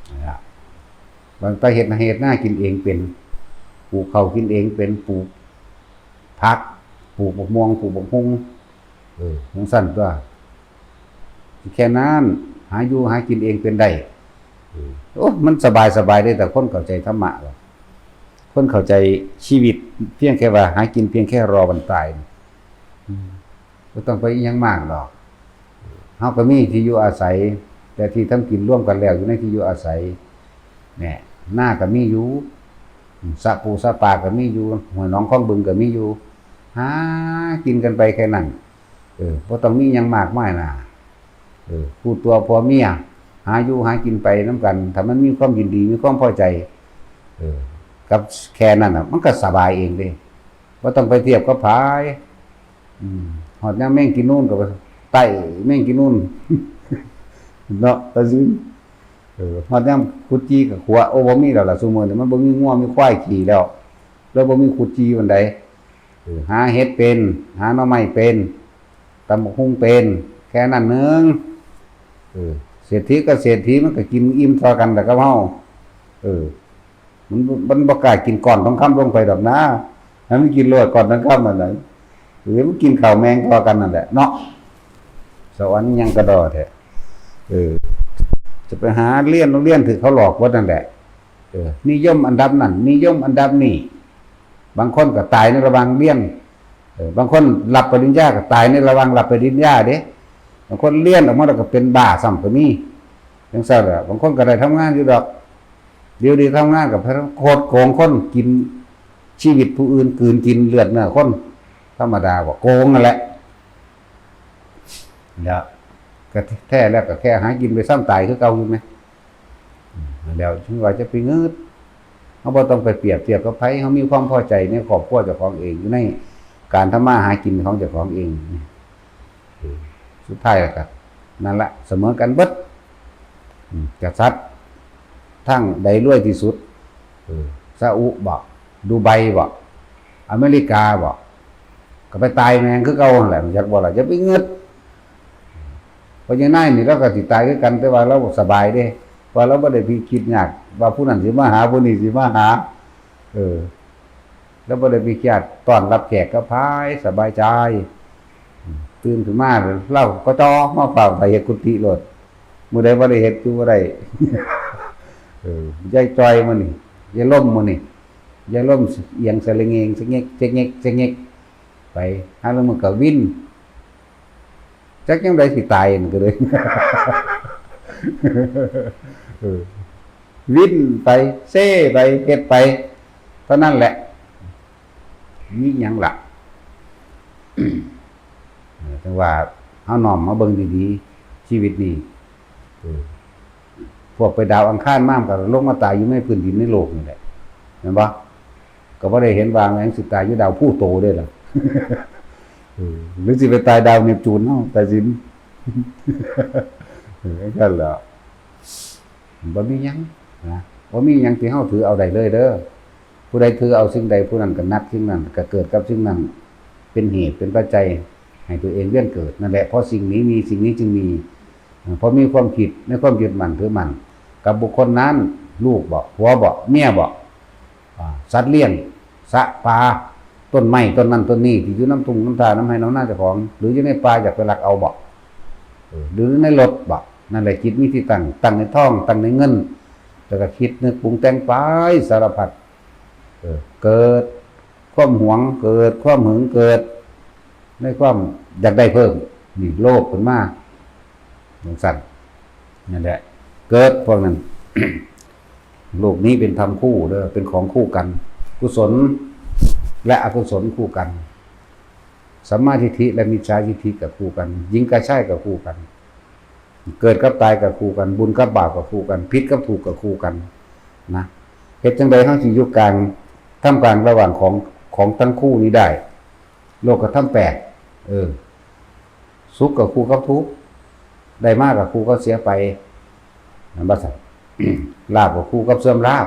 นั่นล่ะ บางตาเฮ็ดนาเฮ็ดนากินเองเป็น ปลูกข้าวกินเองเป็น ปลูกผัก ปลูกบักม่วง ปลูกบักฮุ่ง เออ จั่งซั้นตั๊ว แค่นั้น หาอยู่หากินเองเป็นได้ เออ โอ้ มันสบายสบายเด้ แต่คนเข้าใจธรรมะหรอก คนเข้าใจชีวิต เพียงแค่ว่าหากินเพียงแค่รอวันตาย อืม บ่ต้องไปอิหยังมากดอก เฮาก็มีที่อยู่อาศัย แต่ที่ทำกินรวมกันแล้วอยู่ในที่อยู่อาศัย เนี่ย นาก็มีอยู่ สระปูสระปลาก็มีอยู่ ห้วยหนองคลองบึงก็มีอยู่ หากินกันไปแค่นั้น เออ บ่ต้องมีหยังมากมายนา เออ คู่ตัวผัวเมีย หาอยู่หากินไปนำกัน ถ้ามันมีความยินดี มีความพอใจ เออ กับแค่นั้นน่ะ มันก็สบายเองเด้ บ่ต้องไปเทียบกับไผ อืม ฮอดยามแมงกินนูนก็ไปไต่แมงกินนูน เนาะ ตาซิน เออ ฮอดยามขุดจีก็ขัว โอ้ บ่มีแล้วล่ะ ซุมื้อนี้มันบ่มีงัวมีควายขี่แล้ว แล้วบ่มีขุดจีปานใด เออ หาเห็ดเป็น หาหน่อไม้เป็น ตำบักหุ่งเป็น แค่นั้นหนึ่ง เออ เศรษฐีกับเศรษฐีมันก็กินอิ่มเท่ากันแหละกับเฮา เออ มันบ่ มันบ่กล้ากินก้อนทองคำลงไปดอกนะ ให้มันกินโลดก้อนทองคำนั่นน่ะ เออ มันกินข้าวแมงเท่ากันนั่นแหละเนาะ สวรรค์ยังกระดอแท้ เออ จะไปหาเรียนโรงเรียนถือเขาหลอกหมดนั่นแหละ เออ นิยมอันดับนั่น นิยมอันดับนี้ บางคนก็ตายในระหว่างเรียน เออ บางคนรับปริญญาก็ตายในระหว่างรับปริญญาเด้ บางคนเรียนออกมาแล้วก็เป็นบ้าซ้ำก็มี จั่งซั้นแหละ บางคนก็ได้ทำงานอยู่ดอก เดี๋ยวนี้ทำงานก็ไปโคตรโกงคน กินชีวิตผู้อื่น กลืนกินเลือดเนื้อคน ธรรมดา ว่าโกงนั่นแหละ แล้วก็แท้แล้วก็แค่หากินไปซ่างตายคือเก่าอยู่แหม อืม แล้วจึงว่าจะไปเงิด เฮาบ่ต้องไปเปรียบเทียบกับไผ เฮามีความพอใจในครอบครัวเจ้าของเอง อยู่ในการทำมาหากินของเจ้าของเอง เออ สุดท้ายแล้วก็นั่นละ เสมอกันเบิด อืม กษัตริย์ทางใดรวยที่สุด เออ ซาอุบ่ ดูไบบ่ อเมริกาบ่ ก็ไปตายแม่งคือเก่าหั่นแหละ จักบ่ล่ะ อย่าไปเงิด เพราะยังนายนี่เราก็สิตายคือกัน แต่ว่าเราสบายเด้ ว่าเราบ่ได้ไปคิดยาก ว่าผู้นั้นสิมาหา ผู้นี้สิมาหา เออ เราบ่ได้ไปเครียดต้อนรับแขกกับไผ สบายใจ อืม ตื่นขึ้นมา ลาวก็จ่อมาฟ้าวไปเฮ็ดกุฏิโลด มื้อใดบ่ได้เฮ็ดอยู่บ่ได้ เออ ยายจ่อยมื้อนี้ ยายลมมื้อนี้ ยายลมเอียงสะเละเงงสะเง็กสะเง็กสะเง็กไป หาลางมื้อก็วิน จักยามใดสิตายนั่นก็เลย เออ วินไป เซไป เฮ็ดไป เท่านั้นแหละ มีหยังล่ะ เออ จั่งว่าเฮาน้อมมาเบิ่งดีๆ ชีวิตนี้ เออ พวกไปดาวอังคารมา มันก็ลงมาตายอยู่ในพื้นดินในโลกนี่แหละ แม่นบ่ ก็บ่ได้เห็นว่าแม่งสิตายอยู่ดาวพลูโตเด้ล่ะ เออ หรือสิไปตายดาวเนปจูนเนาะ ตายสิน เออ จั่งซั่นแหละ บ่มีหยังนะ บ่มีหยังที่เฮาถือเอาได้เลยเด้อ ผู้ใดถือเอาสิ่งใด ผู้นั้นก็นับสิ่งนั้น ก็เกิดกับสิ่งนั้น เป็นเหตุเป็นปัจจัยให้ตัวเองเวียนเกิด นั่นแหละ เพราะสิ่งนี้มี สิ่งนี้จึงมี เออ เพราะมีความคิดในความยึดมั่นถือมั่น กับบุคคลนั้น ลูกบ่ ผัวบ่ เมียบ่ อ่า สัตว์เลี้ยง สระ ปลา ต้นไม้ ต้นนั้นต้นนี้ ที่อยู่นำทุ่งนำทานำไร่นำนาเจ้าของ หรืออยู่ในป่าอยากไปลักเอาบ่ เออ หรือในรถบ่ นั่นแหละ จิตมีที่ตั้ง ตั้งในทอง ตั้งในเงิน แล้วก็คิดนึกปรุงแต่งไปสารพัด เออ เกิดความหวง เกิดความหึง เกิดในความอยากได้เพิ่ม นี่โลภขึ้นมา จั่งซั่น นั่นแหละ เกิดพวกนั้น โลกนี้เป็นธรรมคู่เด้อ เป็นของคู่กัน กุศลและอกุศลคู่กัน สัมมาทิฏฐิและมิจฉาทิฏฐิก็คู่กัน หญิงกับชายก็คู่กัน เกิดกับตายก็คู่กัน บุญกับบาปก็คู่กัน ผิดกับถูกก็คู่กัน นะ เฮ็ดจั่งใดเฮาสิอยู่กลาง ท่ามกลางระหว่างของ ของทั้งคู่นี้ได้ โลกธรรมแปด เออ สุขก็คู่กับทุกข์ ได้มาก็คู่กับเสียไป แม่นบ่ซั่น ลาภก็คู่กับเสื่อมลาภ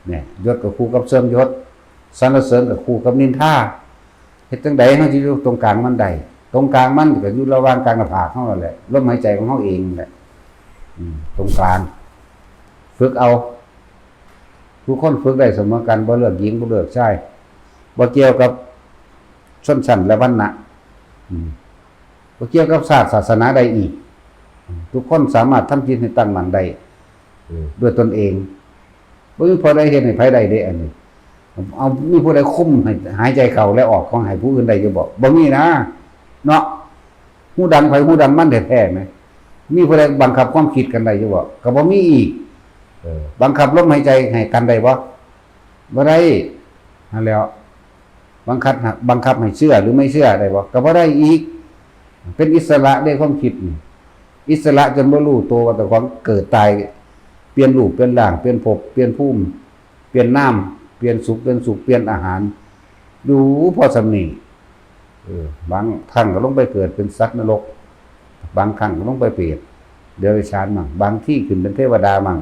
เนี่ย ยศก็คู่กับเสื่อมยศ สรรเสริญก็คู่กับนินทา เฮ็ดจั่งใดเฮาสิอยู่ตรงกลางมันได้ ตรงกลางมันก็อยู่ระหว่างกลางหน้าผากเฮานั่นแหละ ลมหายใจของเฮาเองนั่นแหละ อืม ตรงกลาง ฝึกเอา ทุกคนฝึกได้เสมอกัน บ่เลือกหญิง บ่เลือกชาย บ่เกี่ยวกับชนชั้นและวรรณะ อืม บ่เกี่ยวกับชาติศาสนาใดอีก ทุกคนสามารถทำจิตให้ตั้งมั่นได้ เออ ด้วยตนเอง บ่มีผู้ใดเฮ็ดให้ไผได้เด้ อันนี้ เอา มีผู้ใดคุมให้หายใจเข้าและออกของให้ผู้อื่นได้อยู่บ่ บ่มีนะ เนาะ ฮู้ดังไผฮู้ดังมันแท้ๆ แหม มีผู้ใดบังคับความคิดกันได้อยู่บ่ ก็บ่มีอีก เออ บังคับลมหายใจให้กันได้บ่ บ่ได้ นั่นแหล้ว บังคับ บังคับให้เชื่อหรือไม่เชื่อได้บ่ ก็บ่ได้อีก เป็นอิสระเด้ความคิดนี่ อิสระจนบ่รู้ตัวว่าเจ้าของเกิดตาย เปลี่ยนรูปเปลี่ยนร่าง เปลี่ยนภพเปลี่ยนภูมิ เปลี่ยนนาม เปลี่ยนสุขเปลี่ยนสุข เปลี่ยนอาหาร อยู่พอส่ำนี้ เออ บางครั้งก็ลงไปเกิดเป็นสัตว์นรก บางครั้งก็ลงไปเปรต เดรัจฉานมั่ง บางทีขึ้นเป็นเทวดามั่ง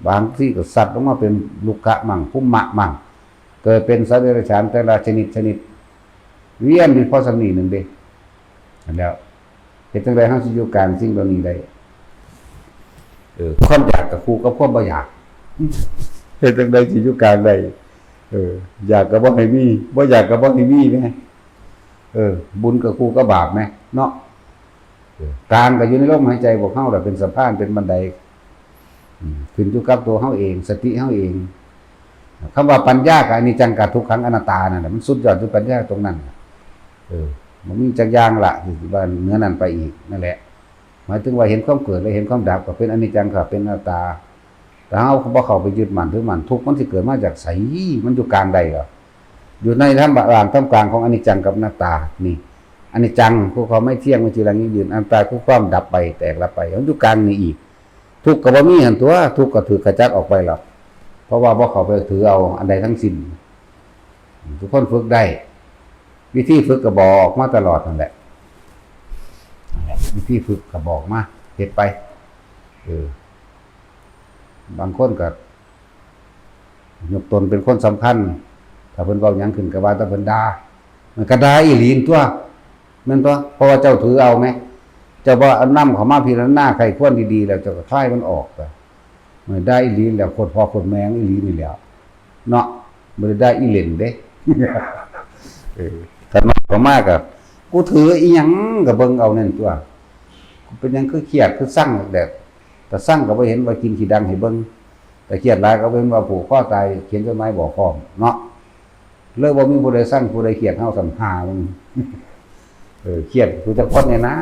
บางทีก็สัตว์ลงมาเป็นรุกขะมั่ง ภุมมะมั่ง เกิดเป็นสัตว์เดรัจฉานแต่ละชนิดชนิด เวียนอยู่พอส่ำนี้หนึ่งเด้ อันแล้ว เฮ็ดจั่งใดเฮาสิอยู่กลางสิ่งเหล่านี้ได้ เออ ความอยากก็คู่กับความบ่อยาก เฮ็ดจั่งใดสิอยู่กลางได้ เออ อยากก็บ่ให้มี บ่อยากก็บ่ให้มีแหม เออ บุญก็คู่กับบาปแหม เนาะ เออ กลางก็อยู่ในลมหายใจพวกเฮาแหละ เป็นสะพาน เป็นบันได อืม ขึ้นอยู่กับตัวเฮาเอง สติเฮาเอง คำว่าปัญญากับอนิจจังกับทุกขังอนัตตานั่นแหละ มันสุดยอดอยู่ปัญญาตรงนั้นน่ะ เออ มันมีจักอย่างละ ที่ว่าเหนือนั้นไปอีก นั่นแหละ หมายถึงว่าเห็นความเกิดและเห็นความดับ ก็เป็นอนิจจังกับเป็นอนัตตา แต่เฮาบ่เข้าไปยึดมั่นถือมั่น ทุกข์มันสิเกิดมาจากไส มันอยู่กลางใดเหรอ อยู่ในท่ามกลาง ท่ามกลางของอนิจจังกับอนัตตา นี่ อนิจจังคือความไม่เที่ยง ไม่จีรังยั่งยืน อนัตตาคือความดับไป แตกดับไป มันอยู่กลางนี่อีก ทุกข์ก็บ่มีหั่นตั๊ว ทุกข์ก็ถูกขจัดออกไปแล้ว เพราะว่าบ่เข้าไปถือเอาอันใดทั้งสิ้น ทุกคนฝึกได้ วิธีฝึกก็บอกมาตลอดนั่นแหละ นั่นแหละ วิธีฝึกก็บอกมา เฮ็ดไป เออ บางคนก็ยกตนเป็นคนสำคัญ ถ้าเพิ่นเว้าหยังขึ้นก็ว่าแต่เพิ่นด่า มันก็ด่าอีหลีตั๊ว แม่นตั๊ว เพราะว่าเจ้าถือเอาแหม เจ้าบ่เอานำเข้ามาพิจารณาไขควรดีๆ แล้วเจ้าก็คายมันออกไป มันด่าอีหลีแล้ว โคตรพ่อโคตรแม่อีหลีนี่แหล้ว เนาะ บ่ได้ด่าอีเล่นเด้ เออ ถ้าน้อมเข้ามาก็ กูถืออีหยังก็เบิ่งเอานั่นตั๊ว กูเป็นหยังคือเครียดคือซังแท้ แต่ซังก็บ่เห็นว่ากินขี้ดังให้เบิ่ง แต่เครียดหลายก็เห็นว่าผูกคอตาย เขียนจดหมายบอกพร้อมเนาะ เลยบ่มีผู้ใดซังผู้ใดเครียดเฮาส่ำ ห่ามึง เออ เครียดกูจักคนเนี่ยนะ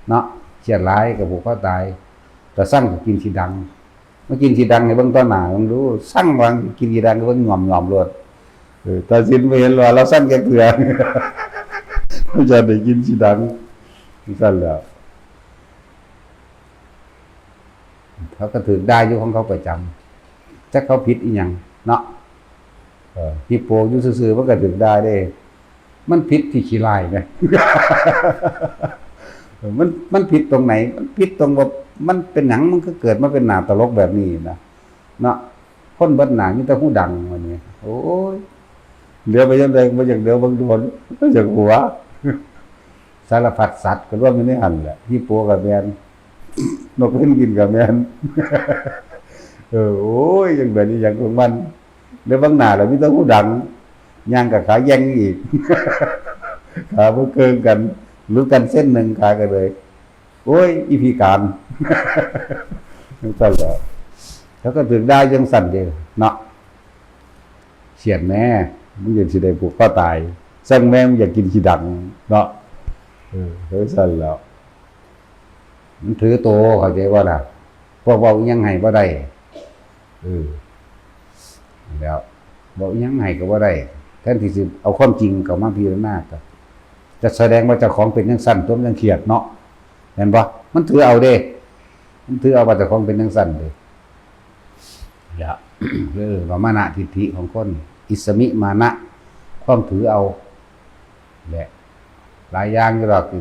เนาะ เครียดหลายก็ผูกคอตาย แต่ซังก็กินขี้ดัง มากินขี้ดังให้เบิ่งต่อหน้ามึงดู ซังว่ากินขี้ดังให้เบิ่งหย่อมๆโลด เออ ตัดสินบ่เห็นว่าลาวซังจักเทื่อ เขาจะได้กินขี้ดังจั่งซั้นแหล้ว เขาก็ถืกด่าอยู่ของเขาประจำ จักเขาผิดอีหยังเนาะ เออ ฮิปโปอยู่ซื่อๆมันก็ถืกด่าเด้ มันผิดที่ขี้ร้ายแหม เออ มัน มันผิดตรงไหน มันผิดตรงว่า มันเป็นหยังมันก็เกิดมาเป็นหน้าตลกแบบนี้นะ เนาะ คนเบิดหน้ามีแต่หูดังวันนี้ โอ้ย เหลียวไปยามใดบ่อยากเหลียวเบิ่งโดน อยากหัว สารพัดสัตว์ก็รวมอยู่ในหั่นแหละ ฮิปโปก็แม่น นกเพนกวินก็แม่น เออ โอ้ย ยังเป็นอีหยังของมัน แล้วเบิ่งหน้าแล้วมีแต่หูดัง ย่างกับขาแย่งอีก ขาบ่เกิงกัน หลุดกันเส้นหนึ่ง ขาก็เลย โอ้ย อีพิการ จั่งซั้นแหละ เขาก็ถืกด่าจั่งซั้นเด้เนาะ เครียดแหม มึงอยากสิได้ผูกคอตาย ซังแหม มึงอยากกินขี้ดังเนาะ เออ จั่งซั้นแหล้ว มันถือโต เข้าใจบ่ล่ะ พวกเว้าอิหยังให้บ่ได้ เออ แล้ว เว้าอิหยังให้ก็บ่ได้ แทนที่สิเอาความจริงเข้ามาพิจารณา ก็จะแสดงว่าเจ้าของเป็นจั่งซั้นตั๊ว มันจั่งเครียดเนาะ แม่นบ่ มันถือเอาเด้ มันถือเอาว่าเจ้าของเป็นจั่งซั้นเด้ แล้ว เออ ว่ามานะทิฏฐิของคน อิสมิมานะ ความถือเอา และ หลายอย่างอยู่ดอกที่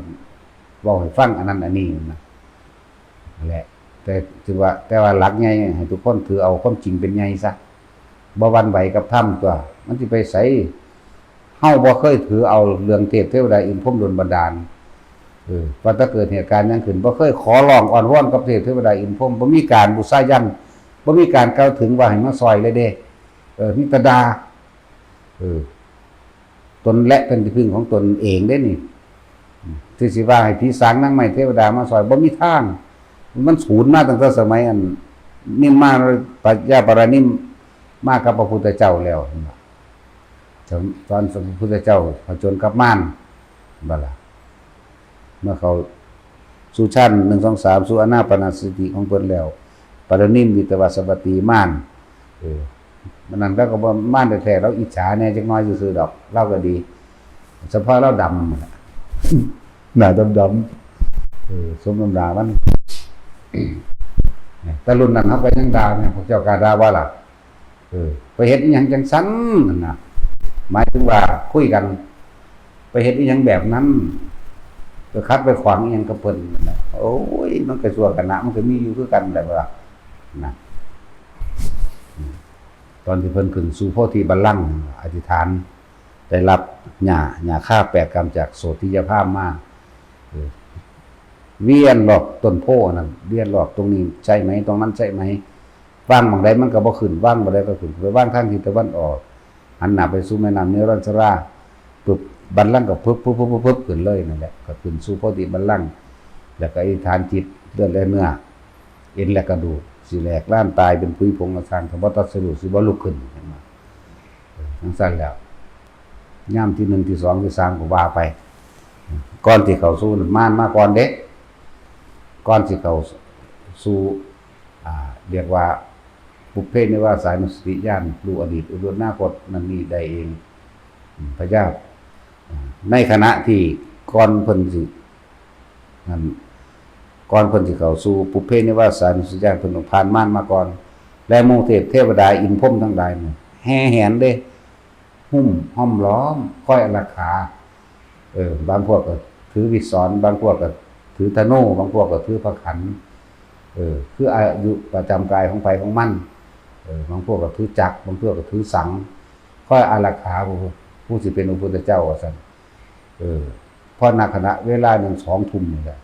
เว้าให้ฟัง อันนั้นอันนี้นะ แหละ แต่ถือว่า แต่ว่าหลักใหญ่ให้ทุกคนถือเอาความจริงเป็นใหญ่ซะ บ่หวั่นไหวกับธรรมตั๊ว มันสิไปไส เฮาบ่เคยถือเอาเรื่องเทพเทวดาอินพรหมดลบันดาล เออ ว่าถ้าเกิดเหตุการณ์หยังขึ้น บ่เคยขอร้องอ้อนวอนกับเทพเทวดาอินพรหม บ่มีการบูชายัญ บ่มีการกล่าวถึงว่าให้มาซอยเลยเด้ เออ มีแต่ด่า เออ ตนและเป็นที่พึ่งของตนเองเด้นี่ ที่สิว่าให้ผีสางนางไม้เทวดามาซอย บ่มีทาง มันสูญมาตั้งแต่สมัยอัน นิมมานพญาปารานิมมากับพระพุทธเจ้าแล้ว ตอนพระพุทธเจ้าผจญกับมาร บ่ล่ะ เมื่อเขาสู่ฌานหนึ่ง สอง สาม สู่อานาปานสติของเพิ่นแล้ว ปารานิมมิตวาสวัตตีมาร เออ มันนั้นลาวก็บ่มารแท้ๆ ลาวอิจฉาแหน่จักหน่อยซื่อๆดอก ลาวก็ดี เฉพาะลาวดำ หน้าดำๆ เออ สมน้ำหน้ามัน แต่รุ่นนั้นเฮาก็ยังด่าแหม พวกเจ้ากล้าด่าบ่ล่ะ เออ ไปเฮ็ดอิหยังจั่งซั้นนั่นน่ะ หมายถึงว่าคุยกัน ไปเฮ็ดอิหยังแบบนั้น ไปขัดไปขวางอิหยังกับเพิ่นนั่นน่ะ โอ้ย มันก็ชั่วขณะ มันก็มีอยู่คือกันแหละว่า นะ ตอนที่เพิ่นขึ้นสู่โพธิบัลลังก์ อธิษฐาน ได้รับหญ้า หญ้าคาแปดกำจากโสธิยพราหมณ์มา เออ เวียนรอบต้นโพธิ์นั่น เวียนรอบตรงนี้ใช่ไหม ตรงนั้นใช่ไหม วางหม่องใดมันก็บ่ขึ้น วางหม่องใดก็ขึ้น ไปวางทางทิศตะวันออก หันหน้าไปสู่แม่น้ำเนรัญชรา ปึ๊บ บัลลังก์ก็ปึ๊บ ปึ๊บ ปึ๊บ ปึ๊บ ปึ๊บ ขึ้นเลยนั่นแหละ ก็ขึ้นสู่โพธิบัลลังก์ แล้วก็อธิษฐานจิต เลือดและเนื้อ เอ็นและกระดูก สิแหลกลานตายเป็นผุยผงก็ช่าง ถ้าบ่ตรัสรู้ สิบ่ลุกขึ้น เห็นบ่ เออ จั่งซั้นแล้ว ยามที่หนึ่ง ที่สอง ที่สาม ก็ว่าไป ก่อนที่เข้าสู่นั้น มารมาก่อนเด้ ก่อนสิเข้าสู่ อ่า เรียกว่า ปุพเพนิวาสานุสติญาณ รู้อดีต รู้อนาคต นั่นนี่ได้เอง อืม พญา อ่า ในขณะที่ก่อนเพิ่นสิ นั่น ก่อนเพิ่นสิเข้าสู่ปุพเพนิวาสานุสติญาณ เพิ่นต้องผ่านมารมาก่อน และหมู่เทพเทวดาอินทร์พรหมทั้งหลายนี่แห่แหนเด้ หุ้มห้อมล้อม คอยอารักขา เออ บางพวกก็ถือวิสร บางพวกก็ถือธนู บางพวกก็ถือพระขัน เออ คืออายุประจำกายของไผของมัน เออ บางพวกก็ถือจักร บางพวกก็ถือสัง คอยอารักขาผู้ ผู้สิเป็นพระพุทธเจ้าว่าซั่น เออ พอณขณะเวลาหนึ่ง สองทุ่มนี่แหละ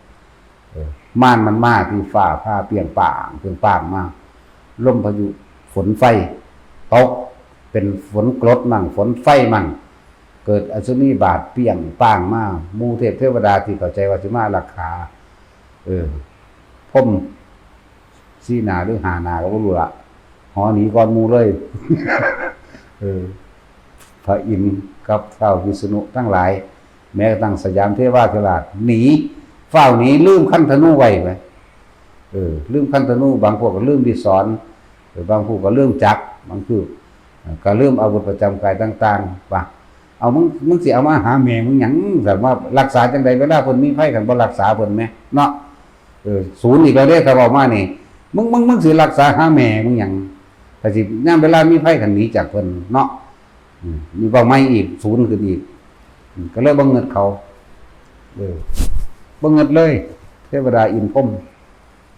เออ มารมันมาที่ฟ้าผ่าเปรี้ยงป้าง เปรี้ยงป้างมา ลมพายุฝนไฟตก เป็นฝนกรดมั่ง ฝนไฟมั่ง เกิดอัศนีบาดเปรี้ยงป้างมา หมู่เทพเทวดาที่เข้าใจว่าสิมาอารักขา เออ พรหมสี่หน้าหรือห้าหน้าก็บ่รู้ละ หอหนีก่อนหมู่เลย เออ พระอินทร์กับท้าววิษณุทั้งหลาย แม้กระทั่งสยามเทวาธิราชหนี ฟ้าวหนี ลืมคันธนูไว้ไหม เออ ลืมคันธนู บางพวกก็ลืมดิศร เออ บางพวกก็ลืมจักร บางพวก เอ่อ ก็ลืมอาวุธประจำกายต่างๆ ว่า เอา มึง มึงสิเอามาหาแม่มึงหยัง แต่ว่ารักษาจังใด เวลาเพิ่นมีภัย คันบ่รักษาเพิ่นแหมเนาะ เออ ศูนย์อีกแล้วเด้ ถ้าเว้ามานี่ มึง มึง มึงสิรักษาหาแม่มึงหยัง ถ้าสิยามเวลามีภัย คันหนีจากเพิ่นเนาะ อืม มีเป้าหมายอีก ศูนย์ขึ้นอีก อืม ก็เลยบ่เงิดเขา เออ บ่เงิดเลย เทวดาอินทร์พรหม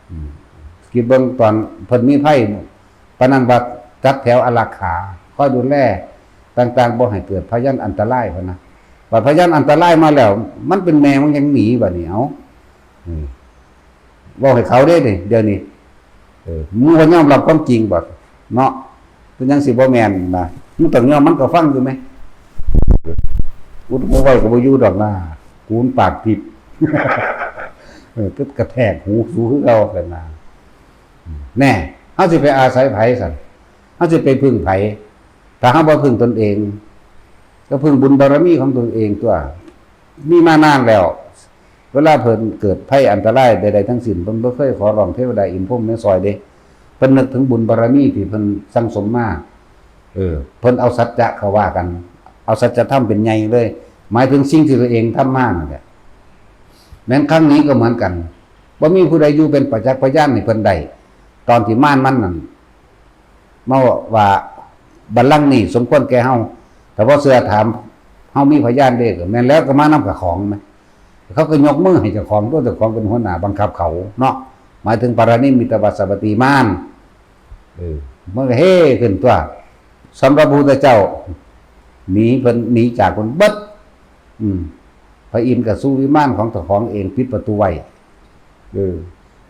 อืม คิดเบิ่งตอนเพิ่นมีภัย ปานนั้นว่าจัดแถวอารักขา คอยดูแลต่างๆ บ่ให้เกิดพยันอันตราย พะนะ บัดพยันอันตรายมาแล้ว มันเป็นแม่มันยังหนีบัดนี้ เอ้า อืม เว้าให้เขาเด้นี่ เดี๋ยวนี้ เออ มึงบ่ยอมรับความจริงบัด เนาะ เป็นหยังสิบ่แม่นนะ มึงต้องยอม มันก็ฟังอยู่แหม อุดหูไว้ก็บ่อยู่ดอกนะ กูมันปากผิด เออ ก็กระแทกหูสูคือเก่ากันนะ แน่ เฮาสิไปอาศัยไผซั่น เฮาสิไปพึ่งไผ ถ้าเฮาบ่พึ่งตนเอง ก็พึ่งบุญบารมีของตนเองตัว มีมานานแล้ว เวลาเพิ่นเกิดภัยอันตรายใดๆทั้งสิ้น เพิ่นบ่เคยขอร้องเทวดาอินทร์พรหมมาซอยเด้ เพิ่นนึกถึงบุญบารมีที่เพิ่นสั่งสมมา เออ เพิ่นเอาสัจจะเข้าว่ากัน เอาสัจธรรมเป็นใหญ่เลย หมายถึงสิ่งที่ตัวเองทำมานั่นแหละ แม้นครั้งนี้ก็เหมือนกัน บ่มีผู้ใดอยู่เป็นประจักษ์พยานให้เพิ่นได้ ตอนที่มารมันนั่น มาว่าบัลลังก์นี้สมควรแก่เฮา ถ้าบ่เชื่อถาม เฮามีพยานเด้ ก็แม่นแล้ว ก็มานำกับของแหม เขาก็ยกมือให้เจ้าของ ตัวเจ้าของเป็นหัวหน้าบังคับเขาเนาะ หมายถึงปารณิมมิตวาสวัตตีมาร เออ มันก็เฮ้ขึ้นตัว สำหรับพระพุทธเจ้า หนีเพิ่น หนีจากเพิ่นเบิด อืม พระอินทร์ก็สู่วิมานของเจ้าของเอง ปิดประตูไว้ เออ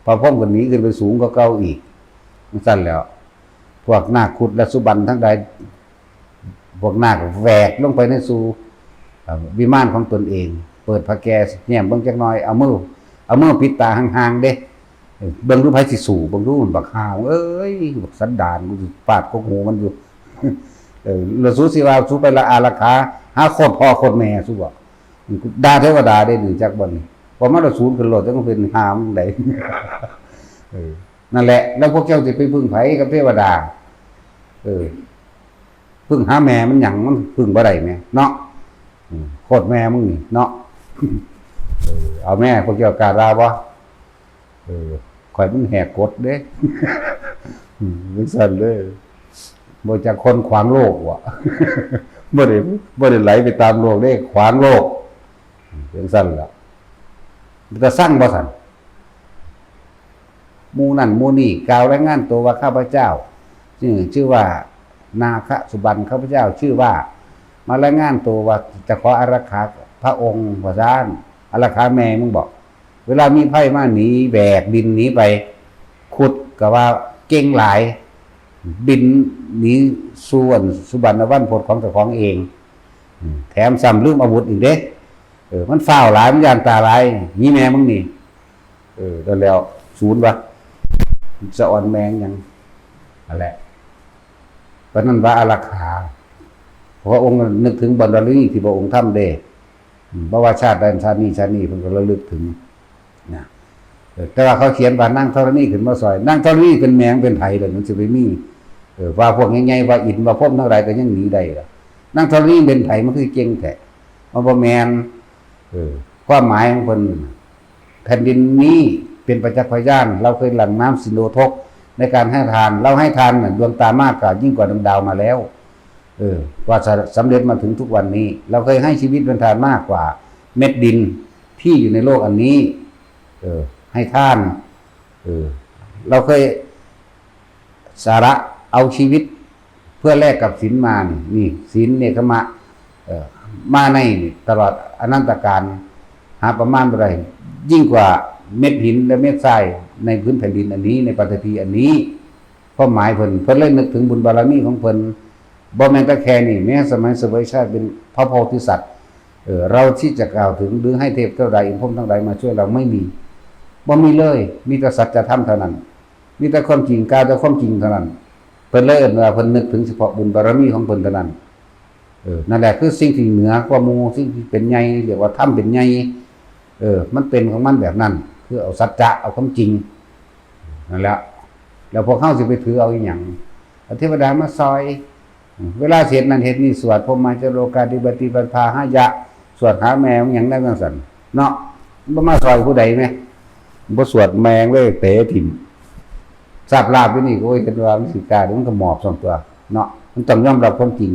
พระพรหมก็หนีขึ้นไปสูงกว่าเก่าอีก จั่งซั้นแหล้ว พวกนาคครุฑและสุบรรณทั้งหลาย พวกนาคแหวกลงไปในสู่ เอ่อ วิมานของตนเอง เปิดผ้าแกแง้มเบิ่งจักหน่อย เอามือ เอามือปิดตาห่างๆเด้ เบิ่งดูไผสิสู้ เบิ่งดูมันบักห่าว เอ้ย บักสันดาน กูสิปาดกกหูมันอยู่ เออ แล้วสูสิว่าสูไปละอารักขา หาโคตรพ่อโคตรแม่สูบ่ ด่าเทวดาได้นี่ จักบ่นี่ พอมาละศูนย์ขึ้นโลด จักมันเป็นห่ามันใด เออ นั่นแหละ แล้วพวกเจ้าสิไปพึ่งไผกับเทวดา เออ พึ่งหาแม่มันหยัง มันพึ่งบ่ได้แหมเนาะ อืม โคตรแม่มึงนี่เนาะ เออ เอาแม่ พวกเจ้ากล้าด่าบ่ เออ ข่อยมันแหกกฎเด้ อืม จั่งซั้นเด้ บ่จักคนขวางโลกว่ะ บ่ได้ บ่ได้ไหลไปตามโลกเด้ ขวางโลก จั่งซั้นล่ะ แต่สั่งบ่สั่น หมู่นั่นหมู่นี่กล่าวรายงานตัวว่าข้าพเจ้า ชื่อ ชื่อว่านาคสุบรรณ ข้าพเจ้าชื่อว่า มารายงานตัวว่าจะขออารักขาพระองค์ ว่าซั่น อารักขาแม่มึงบอก เวลามีภัยมาหนีแหวกดินหนีไป ครุฑก็ว่าเก่งหลาย บินหนีสู่อันสุบรรณวันพตของเจ้าของเอง อืม แถมซ้ำลืมอาวุธอีกเด้ เออ มันฟ้าวหลาย มันย่านตาลาย หนีแม่มึงนี่ เออ แล้ว ศูนย์วะ สะออนแมงหยัง นั่นแหละ เพราะนั้นว่าอารักขา เพราะพระองค์นึกถึงบุญบารมีที่พระองค์ทำเด้ อืม บ่ว่าชาติใดชาตินี้ ชาตินี้เพิ่นก็ระลึกถึง นะ เออ แต่ว่าเขาเขียนว่านางธรณีขึ้นมาซอย นางธรณีเป็นแม่เป็นไผล่ะ มันสิไปมี เออ ว่าพวกใหญ่ๆ ว่าอินทร์ว่าพรหมทั้งหลายก็ยังหนีได้ล่ะ นางธรณีเป็นไผ มันคือเก่งแท้ มันบ่แม่น เออ ความหมายของเพิ่น แผ่นดินนี้เป็นประจักษ์พยาน เราเคยหลั่งน้ำสินโดทกในการให้ทาน เราให้ทานน่ะ ดวงตามากกว่า ยิ่งกว่าดวงดาวมาแล้ว เออ กว่าจะสำเร็จมาถึงทุกวันนี้ เราเคยให้ชีวิตเป็นทานมากกว่าเม็ดดินที่อยู่ในโลกอันนี้ เออ ให้ทาน เออ เราเคยสละเอาชีวิตเพื่อแลกกับศีลมานี่ นี่ศีลเนกขมะ เอ่อ มาในนี่ตลอดอนันตกาล หาประมาณบ่ได้ ยิ่งกว่าเม็ดหินและเม็ดทรายในพื้นแผ่นดินอันนี้ ในปฐพีอันนี้ ความหมายเพิ่น เพิ่นเลยนึกถึงบุญบารมีของเพิ่น บ่แม่นแต่แค่นี้ แม้สมัยเสวยชาติเป็นพระโพธิสัตว์ เออ เราที่จะกล่าวถึงหรือให้เทพเทวดาอินทร์พรหมทั้งหลายมาช่วยเราไม่มี บ่มีเลย มีแต่สัจธรรมเท่านั้น มีแต่ความจริง กล่าวแต่ความจริงเท่านั้น เพิ่นเลยเอิ้นว่าเพิ่นนึกถึงเฉพาะบุญบารมีของเพิ่นเท่านั้น เออ นั่นแหละคือสิ่งที่เหนือกว่าหมู่ สิ่งที่เป็นใหญ่ เรียกว่าธรรมเป็นใหญ่ เออ มันเป็นของมันแบบนั้น คือเอาสัจจะ เอาความจริง นั่นแหละ แล้วพวกเฮาสิไปถือเอาอีหยัง เอาเทวดามาซอย เวลาสิเฮ็ดนั่นเฮ็ดนี่ สวดพรหมาจโรกาธิปติปัฏฐาหายะ สวดหาแม่มันหยังได้จังซั่น เนาะ บ่มาซอยผู้ใดแหม บ่สวดแม่งเลย เตะถิ่ม ทราบลาบอยู่นี่ก็ โอ้ย เห็นว่ามันสิกล้า มันก็หมอบส่วนตัว เนาะ มันต้องยอมรับความจริง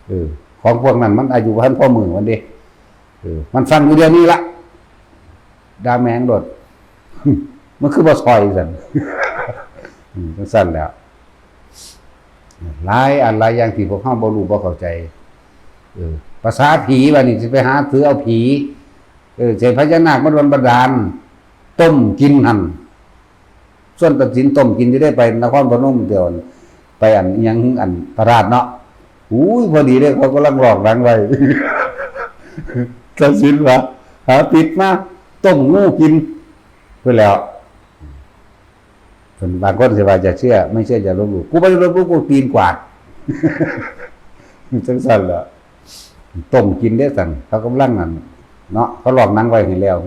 เออ ของพวกนั้นมันอายุบ่ทันพอมื้อมันเด้ เออ มันฟังอยู่เดี๋ยวนี้ละ ด่าแม่งโลด มันคือบ่ซอยซั่น อืม จังซั่นแหล้ว หลายอันหลายอย่างที่พวกเฮาบ่รู้บ่เข้าใจ เออ ภาษาผี บัดนี้สิไปหาถือเอาผี เออ ใช้พญานาคมาดลบันดาล ต้มกินหั่น ส่วนตัดสินต้มกินจะได้ไปนครพนมเดียว ไปอันอิหยัง อันพระธาตุเนาะ อุ้ย พอดีเลย เขากำลังลอกหนังไว้ ตัดสินว่า หาปิดมา ต้มงูกิน ไปแล้ว ส่วนบางคนสิว่า "อย่าเชื่อ ไม่เชื่ออย่าลบหลู่" กูไม่ได้ลบหลู่ กูตีนกวาด จังซั่นล่ะ ต้มกินเด้ซั่น เขากำลังนั่นเนาะ เขาลอกหนังไว้ให้แล้ว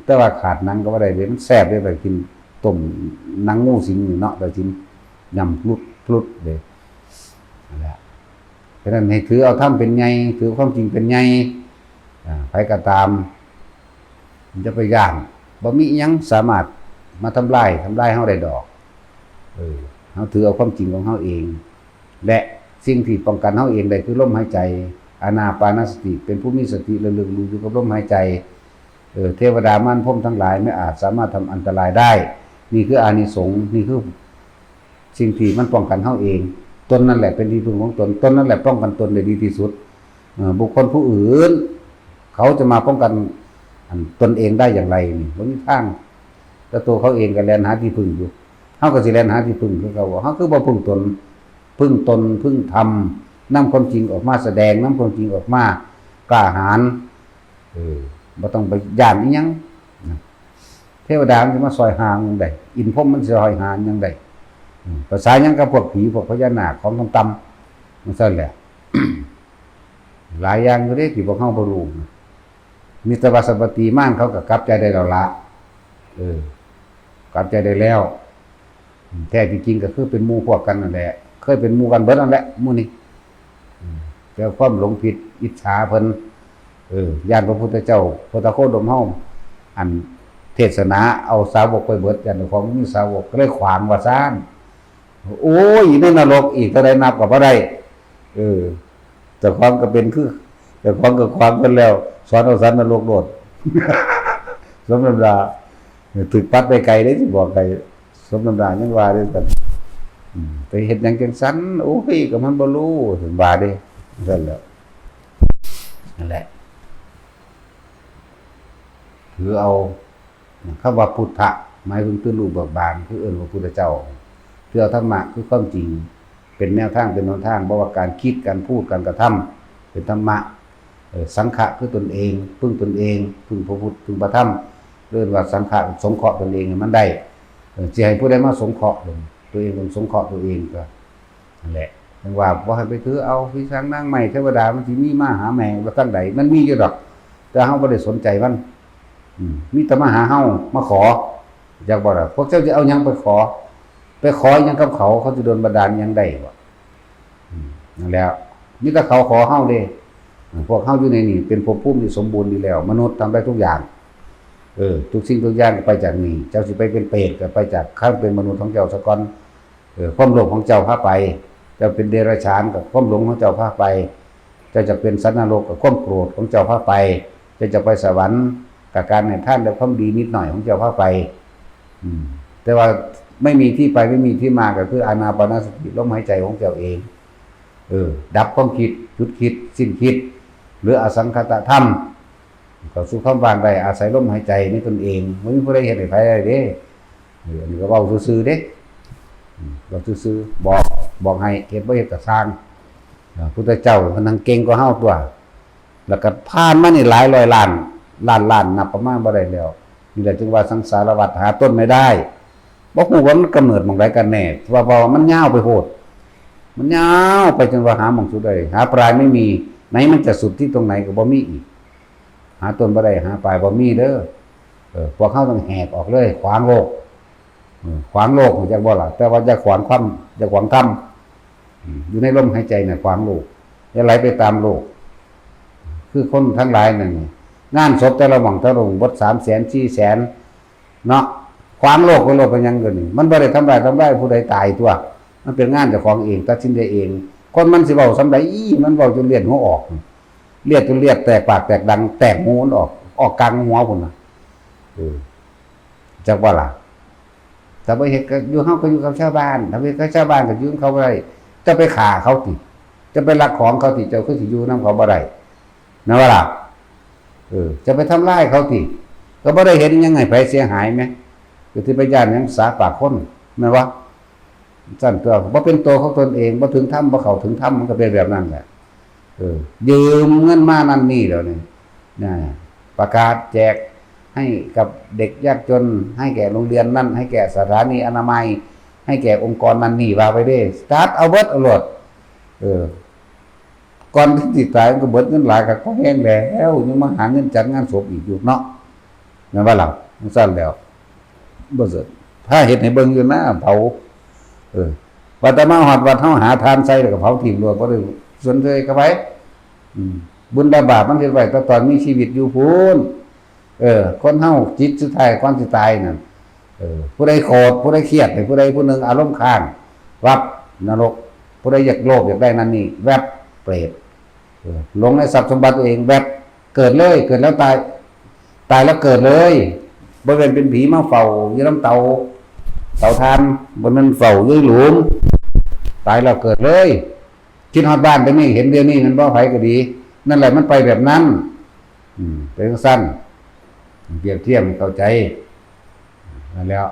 แต่ว่าขาดหนังก็บ่ได้เด้ มันแซ่บเด้ ไปกินต้มหนังงูสิงนี่เนาะ ไปกินยำพลุดพลุดเด้ นั่นแหละ ฉะนั้นให้ถือเอาธรรมเป็นใหญ่ ถือความจริงเป็นใหญ่ อ่า ไผก็ตาม อย่าไปย้าน บ่มีอิหยังสามารถมาทำลาย ทำลายเฮาได้ดอก เออ เฮาถือเอาความจริงของเฮาเอง และสิ่งที่ป้องกันเฮาเองได้คือลมหายใจ อานาปานสติ เป็นผู้มีสติระลึกรู้อยู่กับลมหายใจ เออ เทวดามารพรหมทั้งหลายไม่อาจสามารถทำอันตรายได้ นี่คืออานิสงส์ นี่คือสิ่งที่มันป้องกันเฮาเอง ตนนั่นแหละเป็นที่พึ่งของตน ตนนั่นแหละป้องกันตนได้ดีที่สุด เอ่อ บุคคลผู้อื่น เขาจะมาป้องกัน อัน ตนเองได้อย่างไรนี่ บ่มีทาง แต่ตัวเขาเองก็แล่นหาที่พึ่งอยู่ เฮาก็สิแล่นหาที่พึ่งคือเขา เฮาคือบ่พึ่งตน พึ่งตน พึ่งธรรม นำความจริงออกมาแสดง นำความจริงออกมา กล้าหาญ เออ บ่ต้องไปย้านอิหยังนะ เทวดามันสิมาซอยหาหยังได้ อินทร์พรหมมันสิซอยหาหยังได้ อืม ภาษาหยังกับพวกผี พวกพญานาค ของต่ำๆ มันซั่นแหละ หลายอย่างอยู่เด้ที่พวกเฮาบ่รู้นะ มีแต่ว่าสัพพะตีมารเขาก็กลับใจได้แล้วละ เออ กลับใจได้แล้ว แท้ที่จริงก็คือเป็นหมู่พวกกันนั่นแหละ เคยเป็นหมู่กันเบิดนั่นแหละ หมู่นี้ อืม แต่ความหลงผิดอิจฉาเพิ่น เออ ย้านพระพุทธเจ้า พุทธโคดมเฮา อันเทศนาเอาสาวกไปเบิด ย้านเจ้าของมีสาวก ก็เลยขวางว่าซั่น โอ้ย ในนรกอีกเท่าใดนับก็บ่ได้ เออ เจ้าของก็เป็นคือ เจ้าของก็ขวางเพิ่นแล้ว สอนเอาสันนรกโลด สมน้ำหน้า ถูกปัดไปไกลเด้ สิบอกให้ สมน้ำหน้ายังว่าเด้ซั่น อืม ไปเฮ็ดหยังจังซั่น โอ้ย ก็มันบ่รู้ ว่าเด้ ซั่นแหล้ว นั่นแหละ ถือเอา คำว่าพุทธะ หมายถึงตื่นรู้เบิกบาน คือเอิ้นว่าพุทธเจ้า ถือเอาธรรมะ คือความจริง เป็นแนวทาง เป็นหนทาง บ่ว่าการคิด การพูด การกระทำ เป็นธรรมะ เอ่อ สังฆะ คือตนเอง พึ่งตนเอง พึ่งพระพุทธ พึ่งพระธรรม เอิ้นว่าสังฆะ สงเคราะห์ตนเองให้มันได้ เอ่อ สิให้ผู้ใดมาสงเคราะห์ ตัวเองต้องสงเคราะห์ตัวเอง ก็ นั่นแหละ จั่งว่าบ่ให้ไปถือเอาผีสางนางไม้เทวดา มันสิมีมาหาแม่งว่าทางใด มันมีอยู่ดอก แต่เฮาบ่ได้สนใจมัน อืม มีแต่มาหาเฮา มาขอ จักบ่ล่ะ พวกเจ้าสิเอาหยังไปขอ ไปขอหยังกับเขา เขาสิดลบันดาลหยังได้บ่ อืม นั่นแหละ มีแต่เขาขอเฮาเด้ พวกเฮาอยู่ในนี่เป็นภพภูมิที่สมบูรณ์ดีแล้ว มนุษย์ทำได้ทุกอย่าง เออ ทุกสิ่งทุกอย่างก็ไปจากนี่ เจ้าสิไปเป็นเปรตก็ไปจากความเป็นมนุษย์ของเจ้าซะก่อน เออ ความโลภของเจ้าพาไป เจ้าเป็นเดรัจฉานก็ความหลงของเจ้าพาไป เจ้าจะเป็นสัตว์นรกก็ความโกรธของเจ้าพาไป เจ้าจะไปสวรรค์ก็การให้ทานและความดีนิดหน่อยของเจ้าพาไป อืม แต่ว่าไม่มีที่ไปไม่มีที่มาก็คืออานาปานสติ ลมหายใจของเจ้าเอง เออ ดับความคิด หยุดคิด สิ้นคิด หรืออสังขตธรรม เข้าสู่ความว่างได้ อาศัยลมหายใจในตนเอง บ่มีผู้ใดเฮ็ดให้ไผได้เด้ เออ อันนี้ก็เว้าซื่อๆเด้ อืม บอกซื่อๆ บอก บอกให้เฮ็ดบ่เฮ็ดก็ซ่าง เอ่อ พุทธเจ้าเพิ่นทั้งเก่งกว่าเฮาตัว แล้วก็ผ่านมานี่หลายร้อยล้าน ล้านล้าน นับประมาณบ่ได้แล้ว นี่แหละจึงว่าสังสารวัฏหาต้นไม่ได้ บ่ฮู้ว่ามันกำเนิดหม่องใดกันแน่ ว่า ว่ามันยาวไปโพด มันยาวไปจนว่าหาหม่องสุดได้ หาปลายไม่มี ไหนมันจะสุดที่ตรงไหนก็บ่มีอีก หาต้นบ่ได้ หาปลายบ่มีเด้อ เออ พวกเฮาต้องแหกออกเลย ขวางโลก เออ ขวางโลก ฮู้จักบ่ล่ะ แต่ว่าอย่าขวางความ อย่าขวางธรรม อืม อยู่ในลมหายใจน่ะขวางโลก อย่าไหลไปตามโลก คือคนทั้งหลายนั่นนี่ งานศพแต่ละหม่องแต่ละหม่องเบิด สามแสน สี่แสน เนาะ ขวางโลกไว้โลด เป็นหยังเดี๋ยวนี้ มันบ่ได้ทำร้าย ทำร้ายผู้ใดตายตัว มันเป็นงานเจ้าของเอง ตัดสินใจเอง คนมันสิเว้าส่ำใด อี้ มันเว้าจนเลือดหัวออก เลือดจนเลือดแตกปากแตกดัง แตกหูมันออก ออกกลางหัวพุ้นน่ะ เออ จักว่าล่ะ ถ้าบ่เฮ็ดก็อยู่ เฮาก็อยู่กับชาวบ้าน ถ้าบ่เฮ็ดกับชาวบ้านก็อยู่นำเขาบ่ได้ จะไปฆ่าเขาติ จะไปลักของเขาติ เจ้าคือสิอยู่นำเขาบ่ได้ นะว่าล่ะ เออ จะไปทำลายเขาติ ก็บ่ได้เฮ็ดหยังให้ไผเสียหายแหม ก็สิไปย้านหยังสาปากคน แม่นบ่ ซั่นตัว บ่เป็นตัวของตนเอง บ่ถึงธรรม บ่เข้าถึงธรรม มันก็เป็นแบบนั้นแหละ เออ ยืมเงินมานั่นนี่แล้วนี่ นะ ประกาศแจกให้กับเด็กยากจน ให้แก่โรงเรียนนั่น ให้แก่สถานีอนามัย ให้แก่องค์กรนั่นนี่ ว่าไปเด้ จัดเอาเบิดเอาโลด เออ ก่อนที่สิตายมันก็เบิดเงินหลายคักพอแฮงแล้ว ยังมาหาเงินจัดงานศพอีกอยู่เนาะ แม่นบ่ล่ะ จั่งซั่นแล้ว บ่เสร็จ ถ้าเฮ็ดให้เบิ่งอยู่นะ เผา เออ ว่าแต่มาฮอดวัด เฮาหาถ่านใส่แล้วก็เผาทิ้งโลด บ่ได้สนใจกับไผ อืม บุญและบาปมันเฮ็ดไว้แต่ตอนมีชีวิตอยู่พู้น เออ คนเฮาจิตสุดท้ายก่อนสิตายนั่น เออ ผู้ใดโกรธ ผู้ใดเครียด ผู้ใดผู้หนึ่งอารมณ์ค้าง วับ นรก ผู้ใดอยากโลภอยากได้นั่นนี่ แวบ เปรต เออ หลงในทรัพย์สมบัติตัวเอง แวบ เกิดเลย เกิดแล้วตาย ตายแล้วเกิดเลย บ่แม่นเป็นผีมาเฝ้าอยู่นำเตา เตาถ่าน บ่แม่นเฝ้าอยู่หลุม ตายแล้วเกิดเลย คิดฮอดบ้านเดี๋ยวนี้ เห็นเดี๋ยวนี้ แม่นบ่ ไผก็ดี นั่นแหละมันไปแบบนั้น อืม เป็นจั่งซั่น เปรียบเทียบให้เข้าใจ นั่นแหล้ว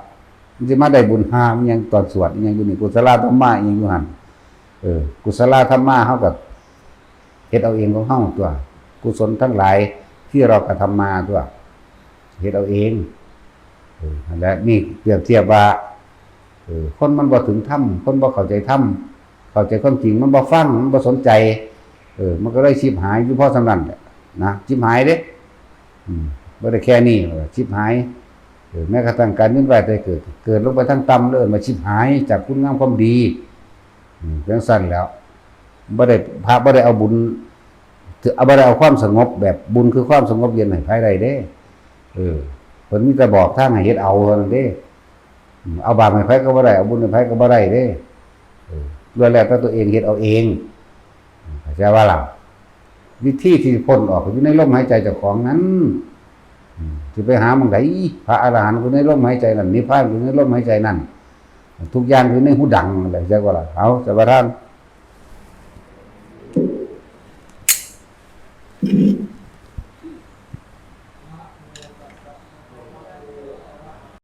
มันสิมาได้บุญหาอิหยังตอนสวดอิหยังอยู่นี่ กุศลธรรมะอิหยังอยู่หั่น เออ กุศลธรรมะเฮาก็เฮ็ดเอาเองของเฮาตัว กุศลทั้งหลายที่เรากระทำมาตัว เฮ็ดเอาเอง เออ นั่นแหละ นี่เปรียบเทียบว่า เออ คนมันบ่ถึงธรรม คนบ่เข้าใจธรรม เข้าใจความจริง มันบ่ฟัง มันบ่สนใจ เออ มันก็เลยฉิบหายอยู่พอส่ำนั้นแหละนะ ฉิบหายเด้ อืม บ่ได้แค่นี้ ฉิบหาย เออ แม้กระทั่งการเวียนว่ายตายเกิด เกิดลงไปทางต่ำ เอิ้นว่าฉิบหายจากคุณงามความดี อืม จั่งซั่นแหล้ว บ่ได้ พระบ่ได้เอาบุญ ถือ บ่ได้เอาความสงบแบบบุญคือความสงบเย็นให้ไผได้เด้ เออ เพิ่นมีแต่บอกทางให้เฮ็ดเอาเท่านั้นเด้ อืม เอาบาปให้ไผก็บ่ได้ เอาบุญให้ไผก็บ่ได้เด้ เออ ล้วนแล้วแต่ตัวเองเฮ็ดเอาเอง เข้าใจบ่ล่ะ วิธีที่พ้นออกอยู่ในลมหายใจเจ้าของนั้น อืม สิไปหาหม่องใด พระอรหันต์อยู่ในลมหายใจนั้น นิพพานอยู่ในลมหายใจนั้น ทุกอย่างอยู่ในหูดังนั่นแหละ เข้าใจบ่ล่ะ เอา สมาทาน